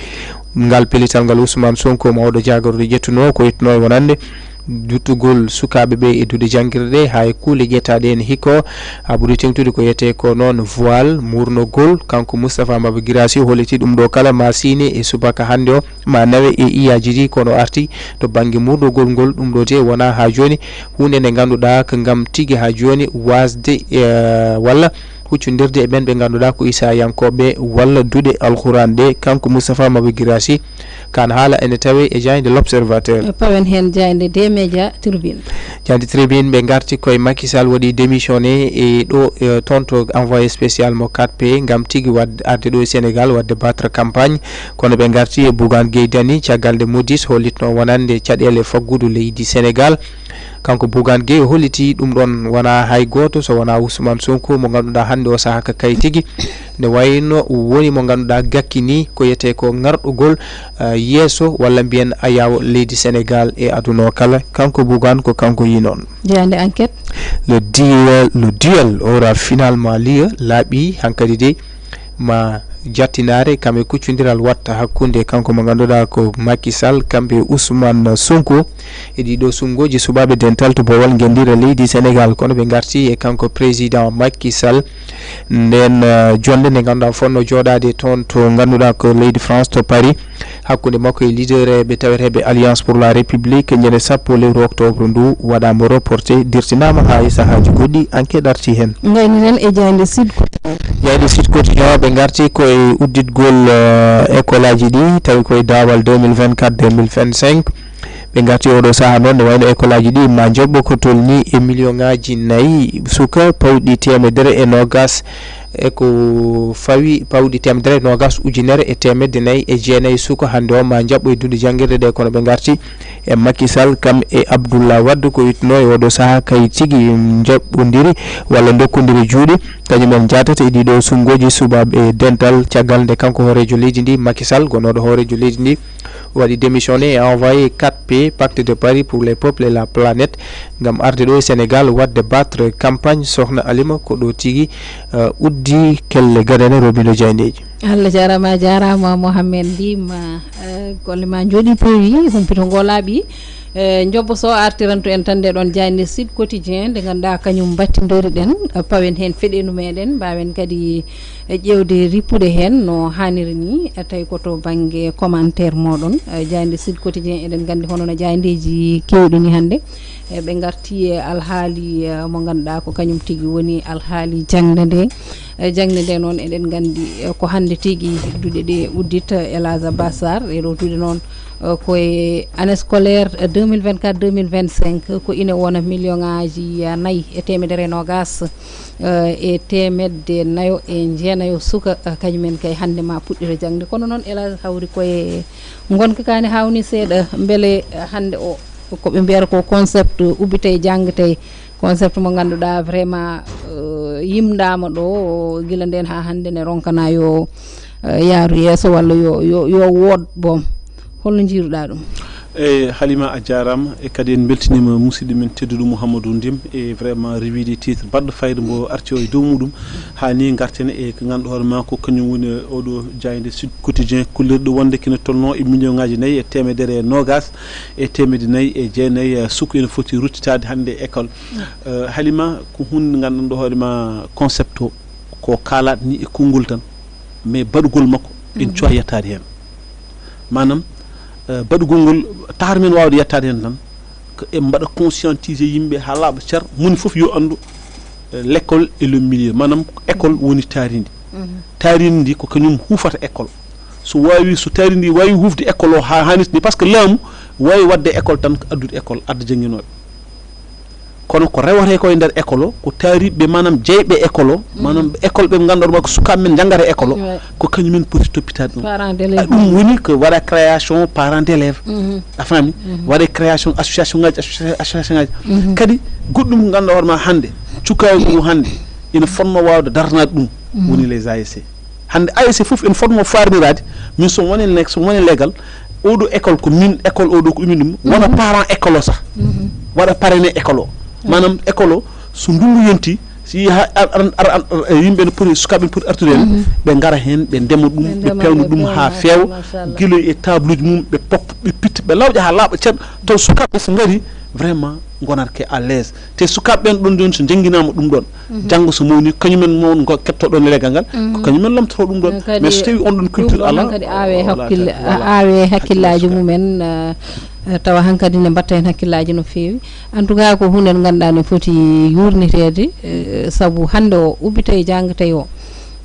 Ngal pellital ngal Ousmane Sonko mawɗo jaagorɗo ƴettuno ko yettuno e wonande duttugol sukaaɓe ɓe e duɗe janngirɗe, haa e kuule ƴettaaɗe en hikko. Haa ɓuri teŋtude ko yetee ko noon voile, muurnogol. Kanko Moustapha Maba Guirassy holliti ɗum ɗo kala ma siine e subaka hannde o, ma nawe e iyaaji ɗi, kono arti to bannge muurdogol ngol, ɗum ɗo de wonaa haa jooni huunde nde ngannduɗaa ko ngam tigi haa jooni waasde, eh, walla huccondirde e ɓen ɓe ngannduɗaa ko Isayankooɓe walla duɗe Alquran ɗe. Kanko Moustapha Maba Guirassy, kan haala ene tawe e jaaynde L'Observateur. Pawen heen jaaynde De Média Tribune. Jaaynde Tribune, ɓe ngarti koye Macky Sall waɗi démissionné e ɗo, eh, toon to envoyé spécial mo quatre P ngam tigi waɗde, arde ɗo e Sénégal waɗde battre campagne. Kono ɓe ngarti e Bougane Gueye Dany caggal nde Moody's hollitno wonande caɗeele faggudu leydi Sénégal. Kanko Bougane Gueye o holliti ɗum ɗon wonaa hay gooto so wonaa Ousmane Sonko mo ngannduɗaa hannde o sahaa ko kay tigi nde wayno woni mo ngannduɗaa gakkini ko yetee ko ŋarɗugol, eh, yeeso walla mbiyen ayaawo leydi Sénégal e aduna o kala. Kanko Bougane ko kanko yi noon. Jaaynde Enquête. Le duel, le duel aura finalement lieu, laaɓi hankadi de ma jattinaare kam e kuccondiral watta hakkunde kanko mo ngannduɗaa ko Macky Sall, kamɓe Ousmane Sonko, e ɗiɗo sunnguuji suɓaaɓe dental to boowal ngenndire leydi Sénégal. Kono ɓe ngarti e kanko président Macky Sall, nden eh, jonnde nde ngannduɗaa fotnoo jooɗaade toon to ngannduɗaa ko leydi France to Paris, hakkunde makko e leader ɓe taweteeɓe Alliance pour la République, ñande sappo lewru octobre ndu waɗaama reporté, dirtinaama haa e sahaaji goɗɗi, enquête arti heen. Ngayni nen e jaaynde Sud Quotidien. Jaaynde Sud Quotidien, ɓe ngarti ko e udditgol eh, école aji ɗi, tawi ko e daawal deux mille vingt-quatre deux mille vingt-cinq. Ɓe ngarti oɗo sahaa noon, ne wayno école aji ɗi ma njoɓɓo ko tolni e million ngaji nayi suka pawɗi temedere e nogas, e ko fawi pawɗi temedere e nogas ujunere e temedde nayi e jeenayi suka hannde o ma njaɓɓo e duunde janngirde ɗe. Kono ɓe ngarti e Macky Sall kam e Abdoullah Wade, ko witno e oɗo sahaa kay tigi njaɓɓondiri walla ndokkondiri juuɗe, kañum en jaatata e ɗiɗo sunnguuji suɓaaɓe dental, caggal nde kanko hooreejo leydi ndi, Macky Sall, gonooɗo hooreejo leydi ndi, waɗi démissionné et envoyé quatre P, Pacte de Paris pour les peuples et la planète, ngam arde ɗo e Sénégal, waɗde battre campagne. Sokhna Alima, ko ɗo tigi eh, uddi kelle gadane Robino Jayndeeji. Allah jaaraama, a jaaraama Mohamed Ndima. Eh, golle ma njooɗi peewi, humpito ngo laaɓi. Eh, njobbo so artiranto en tan nde ɗon jaaynde Sud Quotidien, nde ngannduɗaa kañum mbattindori ɗen, eh, pawen heen feɗendu meɗen, mbaawen kadi eh, ƴeewde rippude heen no haaniri ni, eh, tawi ko to bannge commentaire mooɗon. Eh, jaaynde Sud Quotidien, eɗen nganndi hono no jaayndeeji keewɗi ni hannde, eh, ɓe ngarti e alhaali eh, mo ngannduɗaa ko kañum tigi woni alhaali jaŋde nde. Eh, jaŋde nde noon eɗen nganndi eh, ko hannde tigi duɗe ɗe uddita, eh, Elhadj Abbas Sarr, ɗeɗo duɗe noon eh, koye année scolaire eh, deux mille vingt-quatre deux mille vingt-cinq, ko ine wona million ngaji eh, nayi e temedere e nogas eh, e temedde nayo e jeenayo suka, eh, kañum en kay hannde ma puɗɗita jaŋde. Kono noon, Elhadj, hawri koye ngonka kaani hawni seeɗa, mbele eh, hannde o ko ɓe mbiyata ko concept ubbitey jangtey, concept mo ngannduɗaa vraiment eh, yimdaama ɗo gila nden haa hannde ne ronkana yo eh, yaaru yeeso walla yo, yo, yo wood boom. Holno njiiruɗaa ɗum? Eyi, Halima, a jaaraama. E kadi en mbeltiniima musidɗo men tedduɗo Mouhamadou Ndim, e vraiment revue des titres baɗɗo fayida mbo arti o e dow muɗum. Haa ni ngarten e ko ngannduɗaa hoore maa ko kañum woni oɗo jaaynde Sud Quotidien, kollirɗo wonde kina tolno e million ngaji nayi e temedere e nogas e temedde nayi e jeenayi, eh, suka ina foti ruttitaade hannde e école. Eh, Halima, ko hunde ngannduɗaa hoore maa concept o, ko kaalaɗo ni e konngol tan, mais baɗugol makko en cuwa yettaade heen. Maanaam eh, baɗugol ngol, taar men waawde yettaade heen tan, ko en mbaɗa conscientiser yimɓe haa laaɓa cer, moni fof yo anndu eh, l'école et le milieu, maanaam école woni taarindi. Taarindi ndi ko kañum huufata école. So waawi, so taarindi waawi huufde école o haa haanirta ni, par ce que laamu waawi waɗde école tan ko addude école, adda jannginooɓe. Kono ko rewata ko e nder école o, ko taariɓe, maanaam jeyɓe école o, maanaam école ɓe ngannduɗaa ko sukaaɓe men njanngata école o, ko kañum en poti toppitaade ɗum. Parents d'élèves. Ɗum woni ko waɗa création parents d'élèves. A faami? Waɗa création association ngaji, associa- association ngaji. Kadi goɗɗum ngannduɗaa hoore ma hannde, cukaagu ngu hannde ina fotnoo waawde daranaade ɗum, woni les A S C. Hannde A S C fof ene fotnoo faarniraade, min so mi woni nek-, so mi woni legal, oɗo école ko min, école oɗo ko min ɗum, wona parent école o sah, waɗa parrainé école o. Maanaam école o, so ndunngu yonti, si yii haa ar-, ar-, ar-, ar-, ar-, yimɓe ne poti, sukaaɓe ne poti artude heen, ɓe ngara heen, ɓe ndema ɗum, ɓe ɓe ndema, pewna ɓe ɗum pewna, haa feewa, machallah. Gila e taabaluuji mum, ɓe poppa, ɓe pitta, ɓe lawƴa haa laaɓa cer, taw sukaaɓe so ngari, vraiment, ngonata ke à l'aise. Te sukaaɓe ɓen ɗon, ɗon so njannginaama ɗum ɗon, janngo so mawni, kañumen mo ngo keɓtoo ɗon e leggal ngal, ko kañumen lomtotoo ɗum ɗon. Kadi mais so tawi on ɗon ɗum culture ɗon alaa, hankadi aawe o, o hakkille, laataaki, wala, aawe hakkillaaji mumen, eh, eh, tawa hankadi ne mbatta heen hakkillaaji no feewi. En tout cas, ko huunde nde ngannduɗaa ne foti yuurniteede, eh, sabu hannde o ubbitay janngatay o.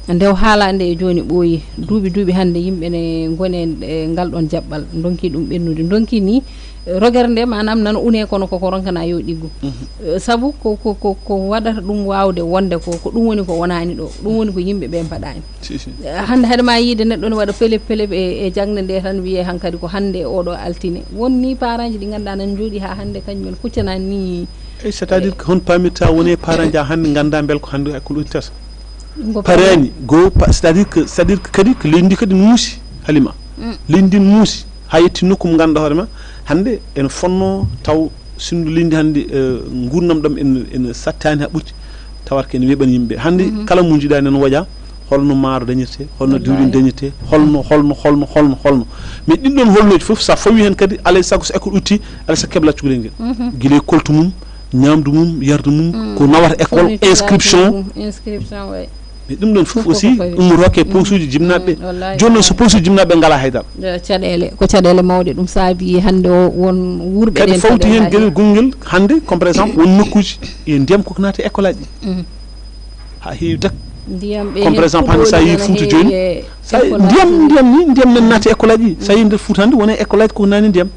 Nde o haalaa nde e jooni ɓooyi, duuɓi, duuɓi hannde yimɓe ne ngoni e, e ngal ɗon jaɓɓal, ndonki ɗum ɓennude, ndonki ni, eh, rogere nde, maanaam nana une kono koko ronkana yo ɗiggu. Eh, sabu ko, ko, ko, ko waɗata ɗum waawde wonde ko, ko ɗum woni ko wonaani ɗo, ɗum woni ko yimɓe ɓe mbaɗaani. Si, si. Eh, hannde haɗa ma yiide neɗɗo ne waɗa pelep, pelep e, e jaŋde nde tan wiyee hankadi ko hannde e oɗo altine. Won ni parent ji ɗi ngannduɗaa nana njooɗi haa hannde kañum en kuccanaani ni. Eyi, c'est-à-dire que hon paamirta woni e parent ji haa hannde ngannda mbel ko hannde école udditata. Ngo paraani, go pa-, c'est-à-dire que, c'est-à-dire que kadi ko leydi ndi kadi no muusi, Halima. Leydi ndi no muusi, haa yetti nokku mo ngannduɗaa hoore ma, hannde ene fotnoo taw sinno leydi ndi hannde, eh, nguurndam ɗam ene, ene sattaani haa ɓurti, tawata ko ene weeɓani yimɓe. Hannde kala mo njiɗaa nana woƴa, Holno maaro dañirte, holno diwlin dañirte, holno holno holno holno holno. Mais ɗin ɗon holnooji fof, so a fawi heen kadi, alay sago so école udditi, alay sago keblaa cukalel ngel. Gila e kolte mum, ñaamdu mum, yardu mum, ko nawata école, inscription. Inscription, oui. Mais ɗum ɗon fof aussi ummoto ko e posuuji jimnaaɓe ɓe. Jooni noon, so posuuji jimnaaɓe ɓe ngalaa haydara. Caɗeele, ko caɗeele mawɗe. Ɗum saabi hannde o won wuurɓe kadi fawti heen geɗel gonngel hannde, comme par exemple won nokkuuji e ndiyam koko naati e école aji ɗi. Ha heewi dak. Comme par exemple hannde sa yii Fouta jooni, sa ndiyam ndiyam ni ndiyam nan naati école aji ɗi. Sa yii nder Fouta hannde wona école aji koko nani ndiyam.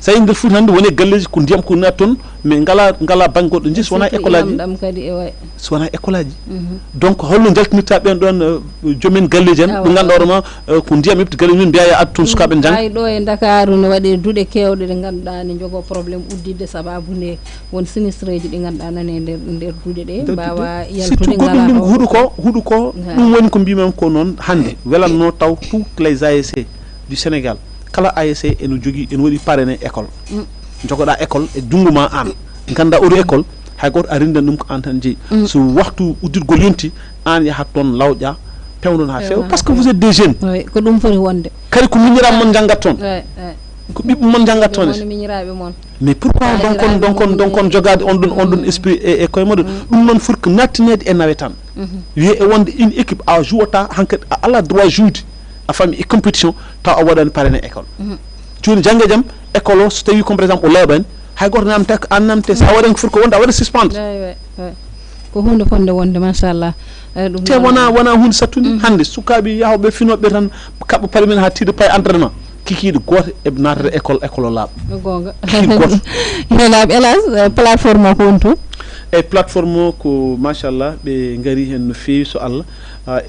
Sa yii nder Fouta hannde wona galleeji ko ndiyam ko naati toon, mais ngala ngala bannge goɗɗo jeyi so wona école aji ɗi. So wona école aji ɗi. Donc holno njaltinirta ɓen ɗon jomen galleeji en ɓe ngannduɗaa hoore ma ko ndiyam heɓti galleeji mum mbiya ya addu toon sukaaɓe njannga. Ay ɗo e Ndakaaru ne waɗi duɗe keewɗe ɗe ngannduɗaa ne njogoo problème udditde sababu nde won sinistreeji ɗi ngannduɗaa nane nder nder duɗe ɗe mbaawa yaltude. Surtout goɗɗum ɗum huɗo ko huɗo ko ɗum woni ko mbimam ko noon hannde welatno taw toutes les A S C du Sénégal, kala A S C ene jogii ene waɗi parrainé école. Jogoɗa école e junngo ma aan, ngannda oɗo école hay gooto a rindan ɗum ko aan tan jeyi. So waxtu uddirgol yonti aan yahat toon lawƴa, pewndon haa feewa parce que vous êtes des jeunes. Ko ɗum foti wonde. Kadi ko miñiraaɓe mon njanngat toon. Ko ɓiɓɓe mon njanngat toon. Mais pourquoi donkon donkon donkon jogaade on ɗon on ɗon esprit e e koye moɗon? Ɗum noon foti ko nattineede e nawetaan. Wiye e wonde une équipe a jouata hankadi a ala droit joude a fami e compétition taw a waɗani parene école. Jooni jannge jam école o so tawi comme par exemple o laaɓani hay gooto namtak an namte sa waɗani ko foti ko wonde a waɗa suspendre. Ko hunde fonde wonde machallah. Te wona wona hunde sattude hannde sukaaɓe yahooɓe finooɓe tan kaɓɓa pari men haa tiiɗa paye entraînement kikiiɗe gooto eɓe naatata école école o laaɓa. Goonga. Kikiiɗe gooto. Yo laaɓ. Hélas, plateforme o ko honto? Eyi, plateforme o ko machallah ɓe ngari heen no feewi so Allah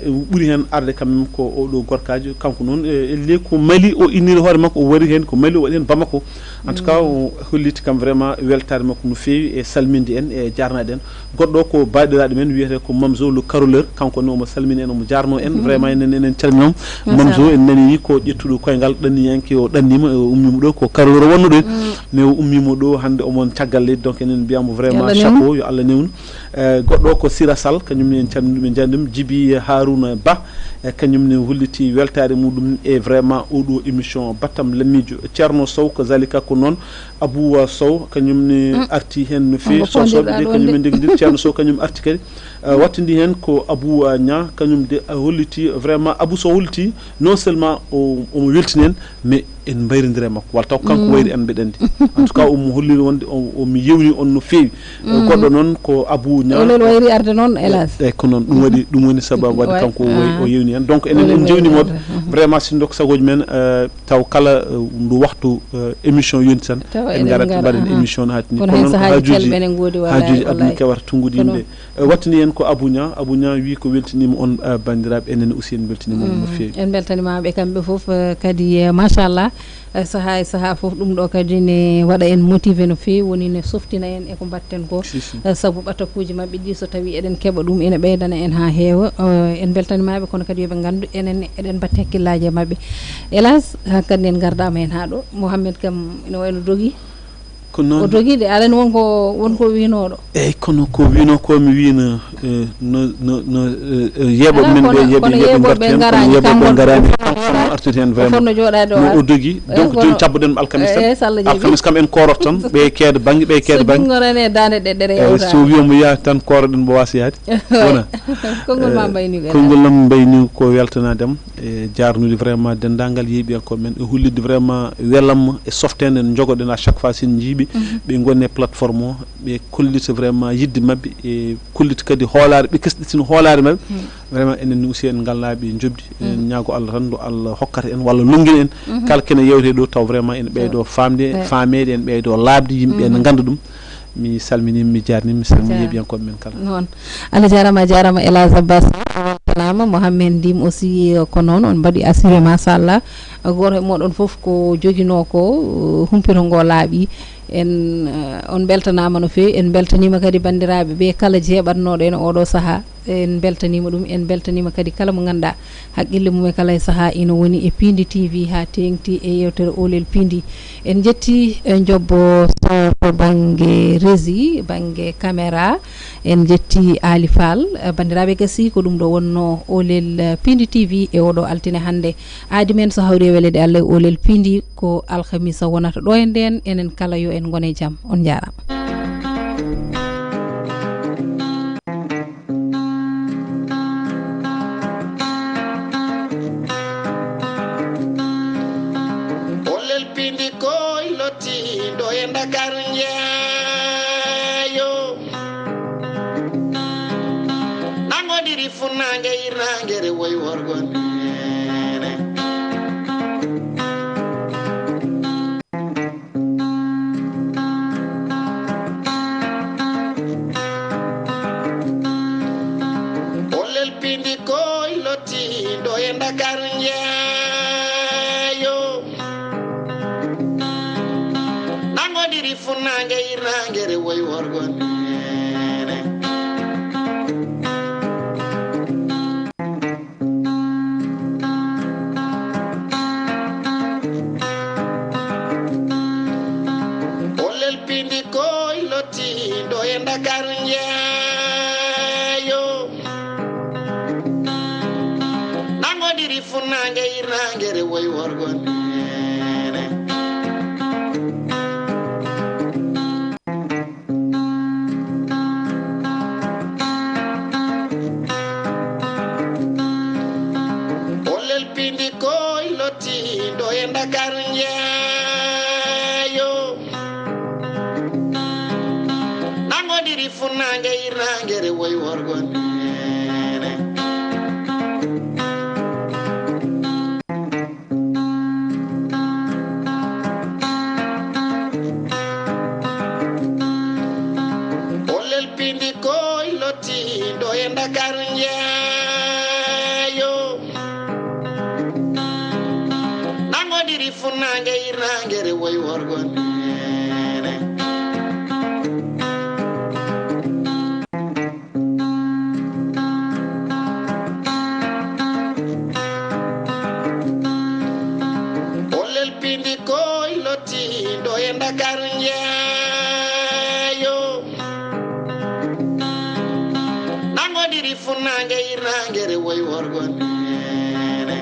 ɓuri heen arde quand même ko oɗo gorkaajo kanko noon e le ko Mali o inniri hoore makko o wari heen ko Mali o waɗi heen Bamako. En tout cas o holliti kam vraiment weltaare makko no feewi e salminde en e jarnaade en. Goɗɗo ko baaɗiraaɗo men wiyetee ko Mamzo le caroleur, kanko ne omo salmini en omo jaarnoo en. Vraiment enen enen calminam. Mamzo en nanii ko ƴettuɗo koyngal ɗanniyanke o ɗanniima o ummiima ɗo ko caroleur o wonno ɗo. Mais o ummiima ɗo hannde omo won caggal leydi, donc enen mbiyamo vraiment chapeau, yo Allah newnu. Goɗɗo ko Sira Sall, kañum ne en calminii ɗum en njaarnii ɗum. Jibi Haruna Ba, kañum ne holliti weltaare muɗum e vraiment oɗo émission Battam Lammiijo. Ceerno Sow kazalika ko noon. Abou Sow kañum ne arti heen no feewi. Sow soɓe de kañum en ndegndir Ceerno Sow kañum arti kadi. Wattindi heen ko Abou Niang kañum de holliti vraiment Abou Sow holliti non seulement omo weltini en mais en mbayrindira e makko walla taw kanko wayri en mbeɗa anndi. En tout cas omo holliri wonde omo yewni on no feewi. Goɗɗo noon ko Abou Niang. Olel wayri arde noon, hélas. Eyi ko noon ɗum waɗi ɗum woni sababu waɗde kanko o yewni en. Donc enen en jewnimoɓe vraiment sinno ko sagooji men. Taw kala ndu waxtu émission yonti tan en ngarat mbaɗen émission no hatini. Kono haajuji haajuji aduna kewata tunngude yimɓe. Wattini en ko Abou Niang. Abou Niang wi ko weltiniima on banndiraaɓe, enen aussi en mbeltiniima on no feewi. En mbeltaniima ɓe kamɓe fof kadi machallah. Sahaa e sahaa fof ɗum ɗo kadi ne waɗa en motivé no feewi, woni ne softina en e ko mbaɗten ko. Sabu ɓatakuuji maɓɓe ɗi so tawi eɗen keɓa ɗum ene ɓeydana en haa heewa. En mbeltaniima ɓe kono kadi yoɓe nganndu enen eɗen mbaɗti hakkillaaji e maɓɓe. Hélas, hankadi en ngardaama heen haa ɗo. Mohammed kam ene wayno dogi. Ko noon. O dogi de, aɗa anndi won ko won ko wiinooɗo. Eyi kono ko wiinoo ko mi wiino no no no yeeɓooɓe men ɓe yeeɓi yeeɓi ngarti heen kono yeeɓooɓe ɓe ngaraani kanko kono artude heen vraiment no o dogi. Donc jooni cabboɗen mo alkamis tan. Alkamis kam en koorot tan ɓe keeda bannge ɓe keeda bannge. Eyi so wiyomo yaha tan kooroɗen mo waasa yaade. Wona konngol ma mbayni. Konngol am mbayni ko weltanaade am e jaarnude vraiment denndaangal yeeɓiyankooɓe men e hollitde vraiment welamma e softeende nde njogoɗen à chaque fois so en njiiɓe ɓe ngoni e plateforme o ɓe kollita vraiment yidde maɓɓe e kollita kadi hoolaare ɓe kesɗitina hoolaare maɓɓe. Vraiment enen aussi en ngalnaaɓe njoɓdi eɗen ñaago Allah tan nde Allah hokkata en walla lonngina en kala kene yewte ɗo taw vraiment ene ɓeydo faamde faameede ene ɓeydo laaɓde yimɓe ene ngannda ɗum. Mi salminiima mi jaarniima mi salmini yeeɓiyankooɓe men kala. Noon. Allah jaaraama a jaaraama Elhadj Abbas a weltanaama. Mohammed Ndim aussi ko noon on mbaɗi assuré machallah. Gooto e mooɗon fof ko joginoo ko humpito ngo laaɓi. En on mbeltanaama no feewi en mbeltaniima kadi banndiraaɓe ɓe kala jeeɓatnooɗo en oɗo sahaa. En mbeltaniima ɗum, en mbeltaniima kadi kala mo ngannduɗaa haqqille mum e kala e sahaa ina woni e Piindi T V haa teeŋti e yeewtere Oolel Piindi. En njetti, eh, Njobbo Sow to bannge régie, bannge caméra. En njetti Aali Faal. Eh, banndiraaɓe, gasii ko ɗum ɗo wonnoo Oolel, eh, Piindi T V e ooɗo altine hannde. Aadi men so hawri e weleede Allah e Oolel Piindi ko alhamisa wonata ɗo e ndeen, enen kala yo en ngon e jam. On njaaraama. Oolel Piindi koy lottiiɗo e Ndakaaru njeeyo. Nangodiri funnaange irnaange re woy worgo neene. Oolel Piindi koy lottiiɗo e Ndakaaru njeeyo. Nangodiri funnaange irnaange re woy worgo neene. Oolel Piindi koy lottiiɗo e Ndakaaru njeeyo. Nangodiri funnaange irnaange re woy worgo neene. Oolel Piindi koy lottiiɗo e Ndakaaru njeeyo. Nangodiri funnaange irnaange re woy worgo neene. Oolel Piindi koy lottiiɗo e Ndakaaru njeeyo. Nangodiri funnaange irnaange re woy worgo neene. Oolel Piindi koy lottiiɗo e Ndakaaru njeeyo. Nangodiri funnaange irnaange re woy worgo neene.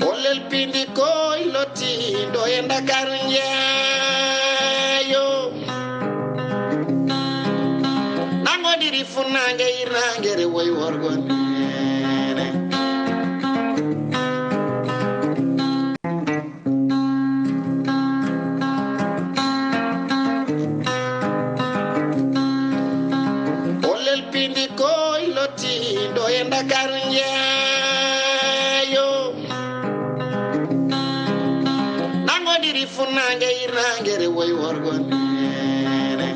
Oolel Piindi koy lottiiɗo e Ndakaaru njeeyo. Nangodiri funnaange irnaange re woy worgo neene. Oolel Piindi koy lottiiɗo e Ndakaaru njeeyo. Nangodiri funnaange irnaange re woy worgo neene.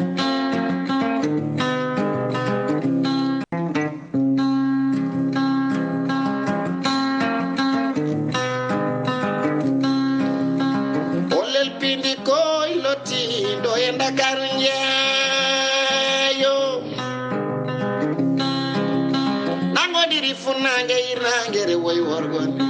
Oolel Piindi koy lottiiɗo e Ndakaaru njeeyo. Nangodiri funnaange irnaange re woy worgo neene.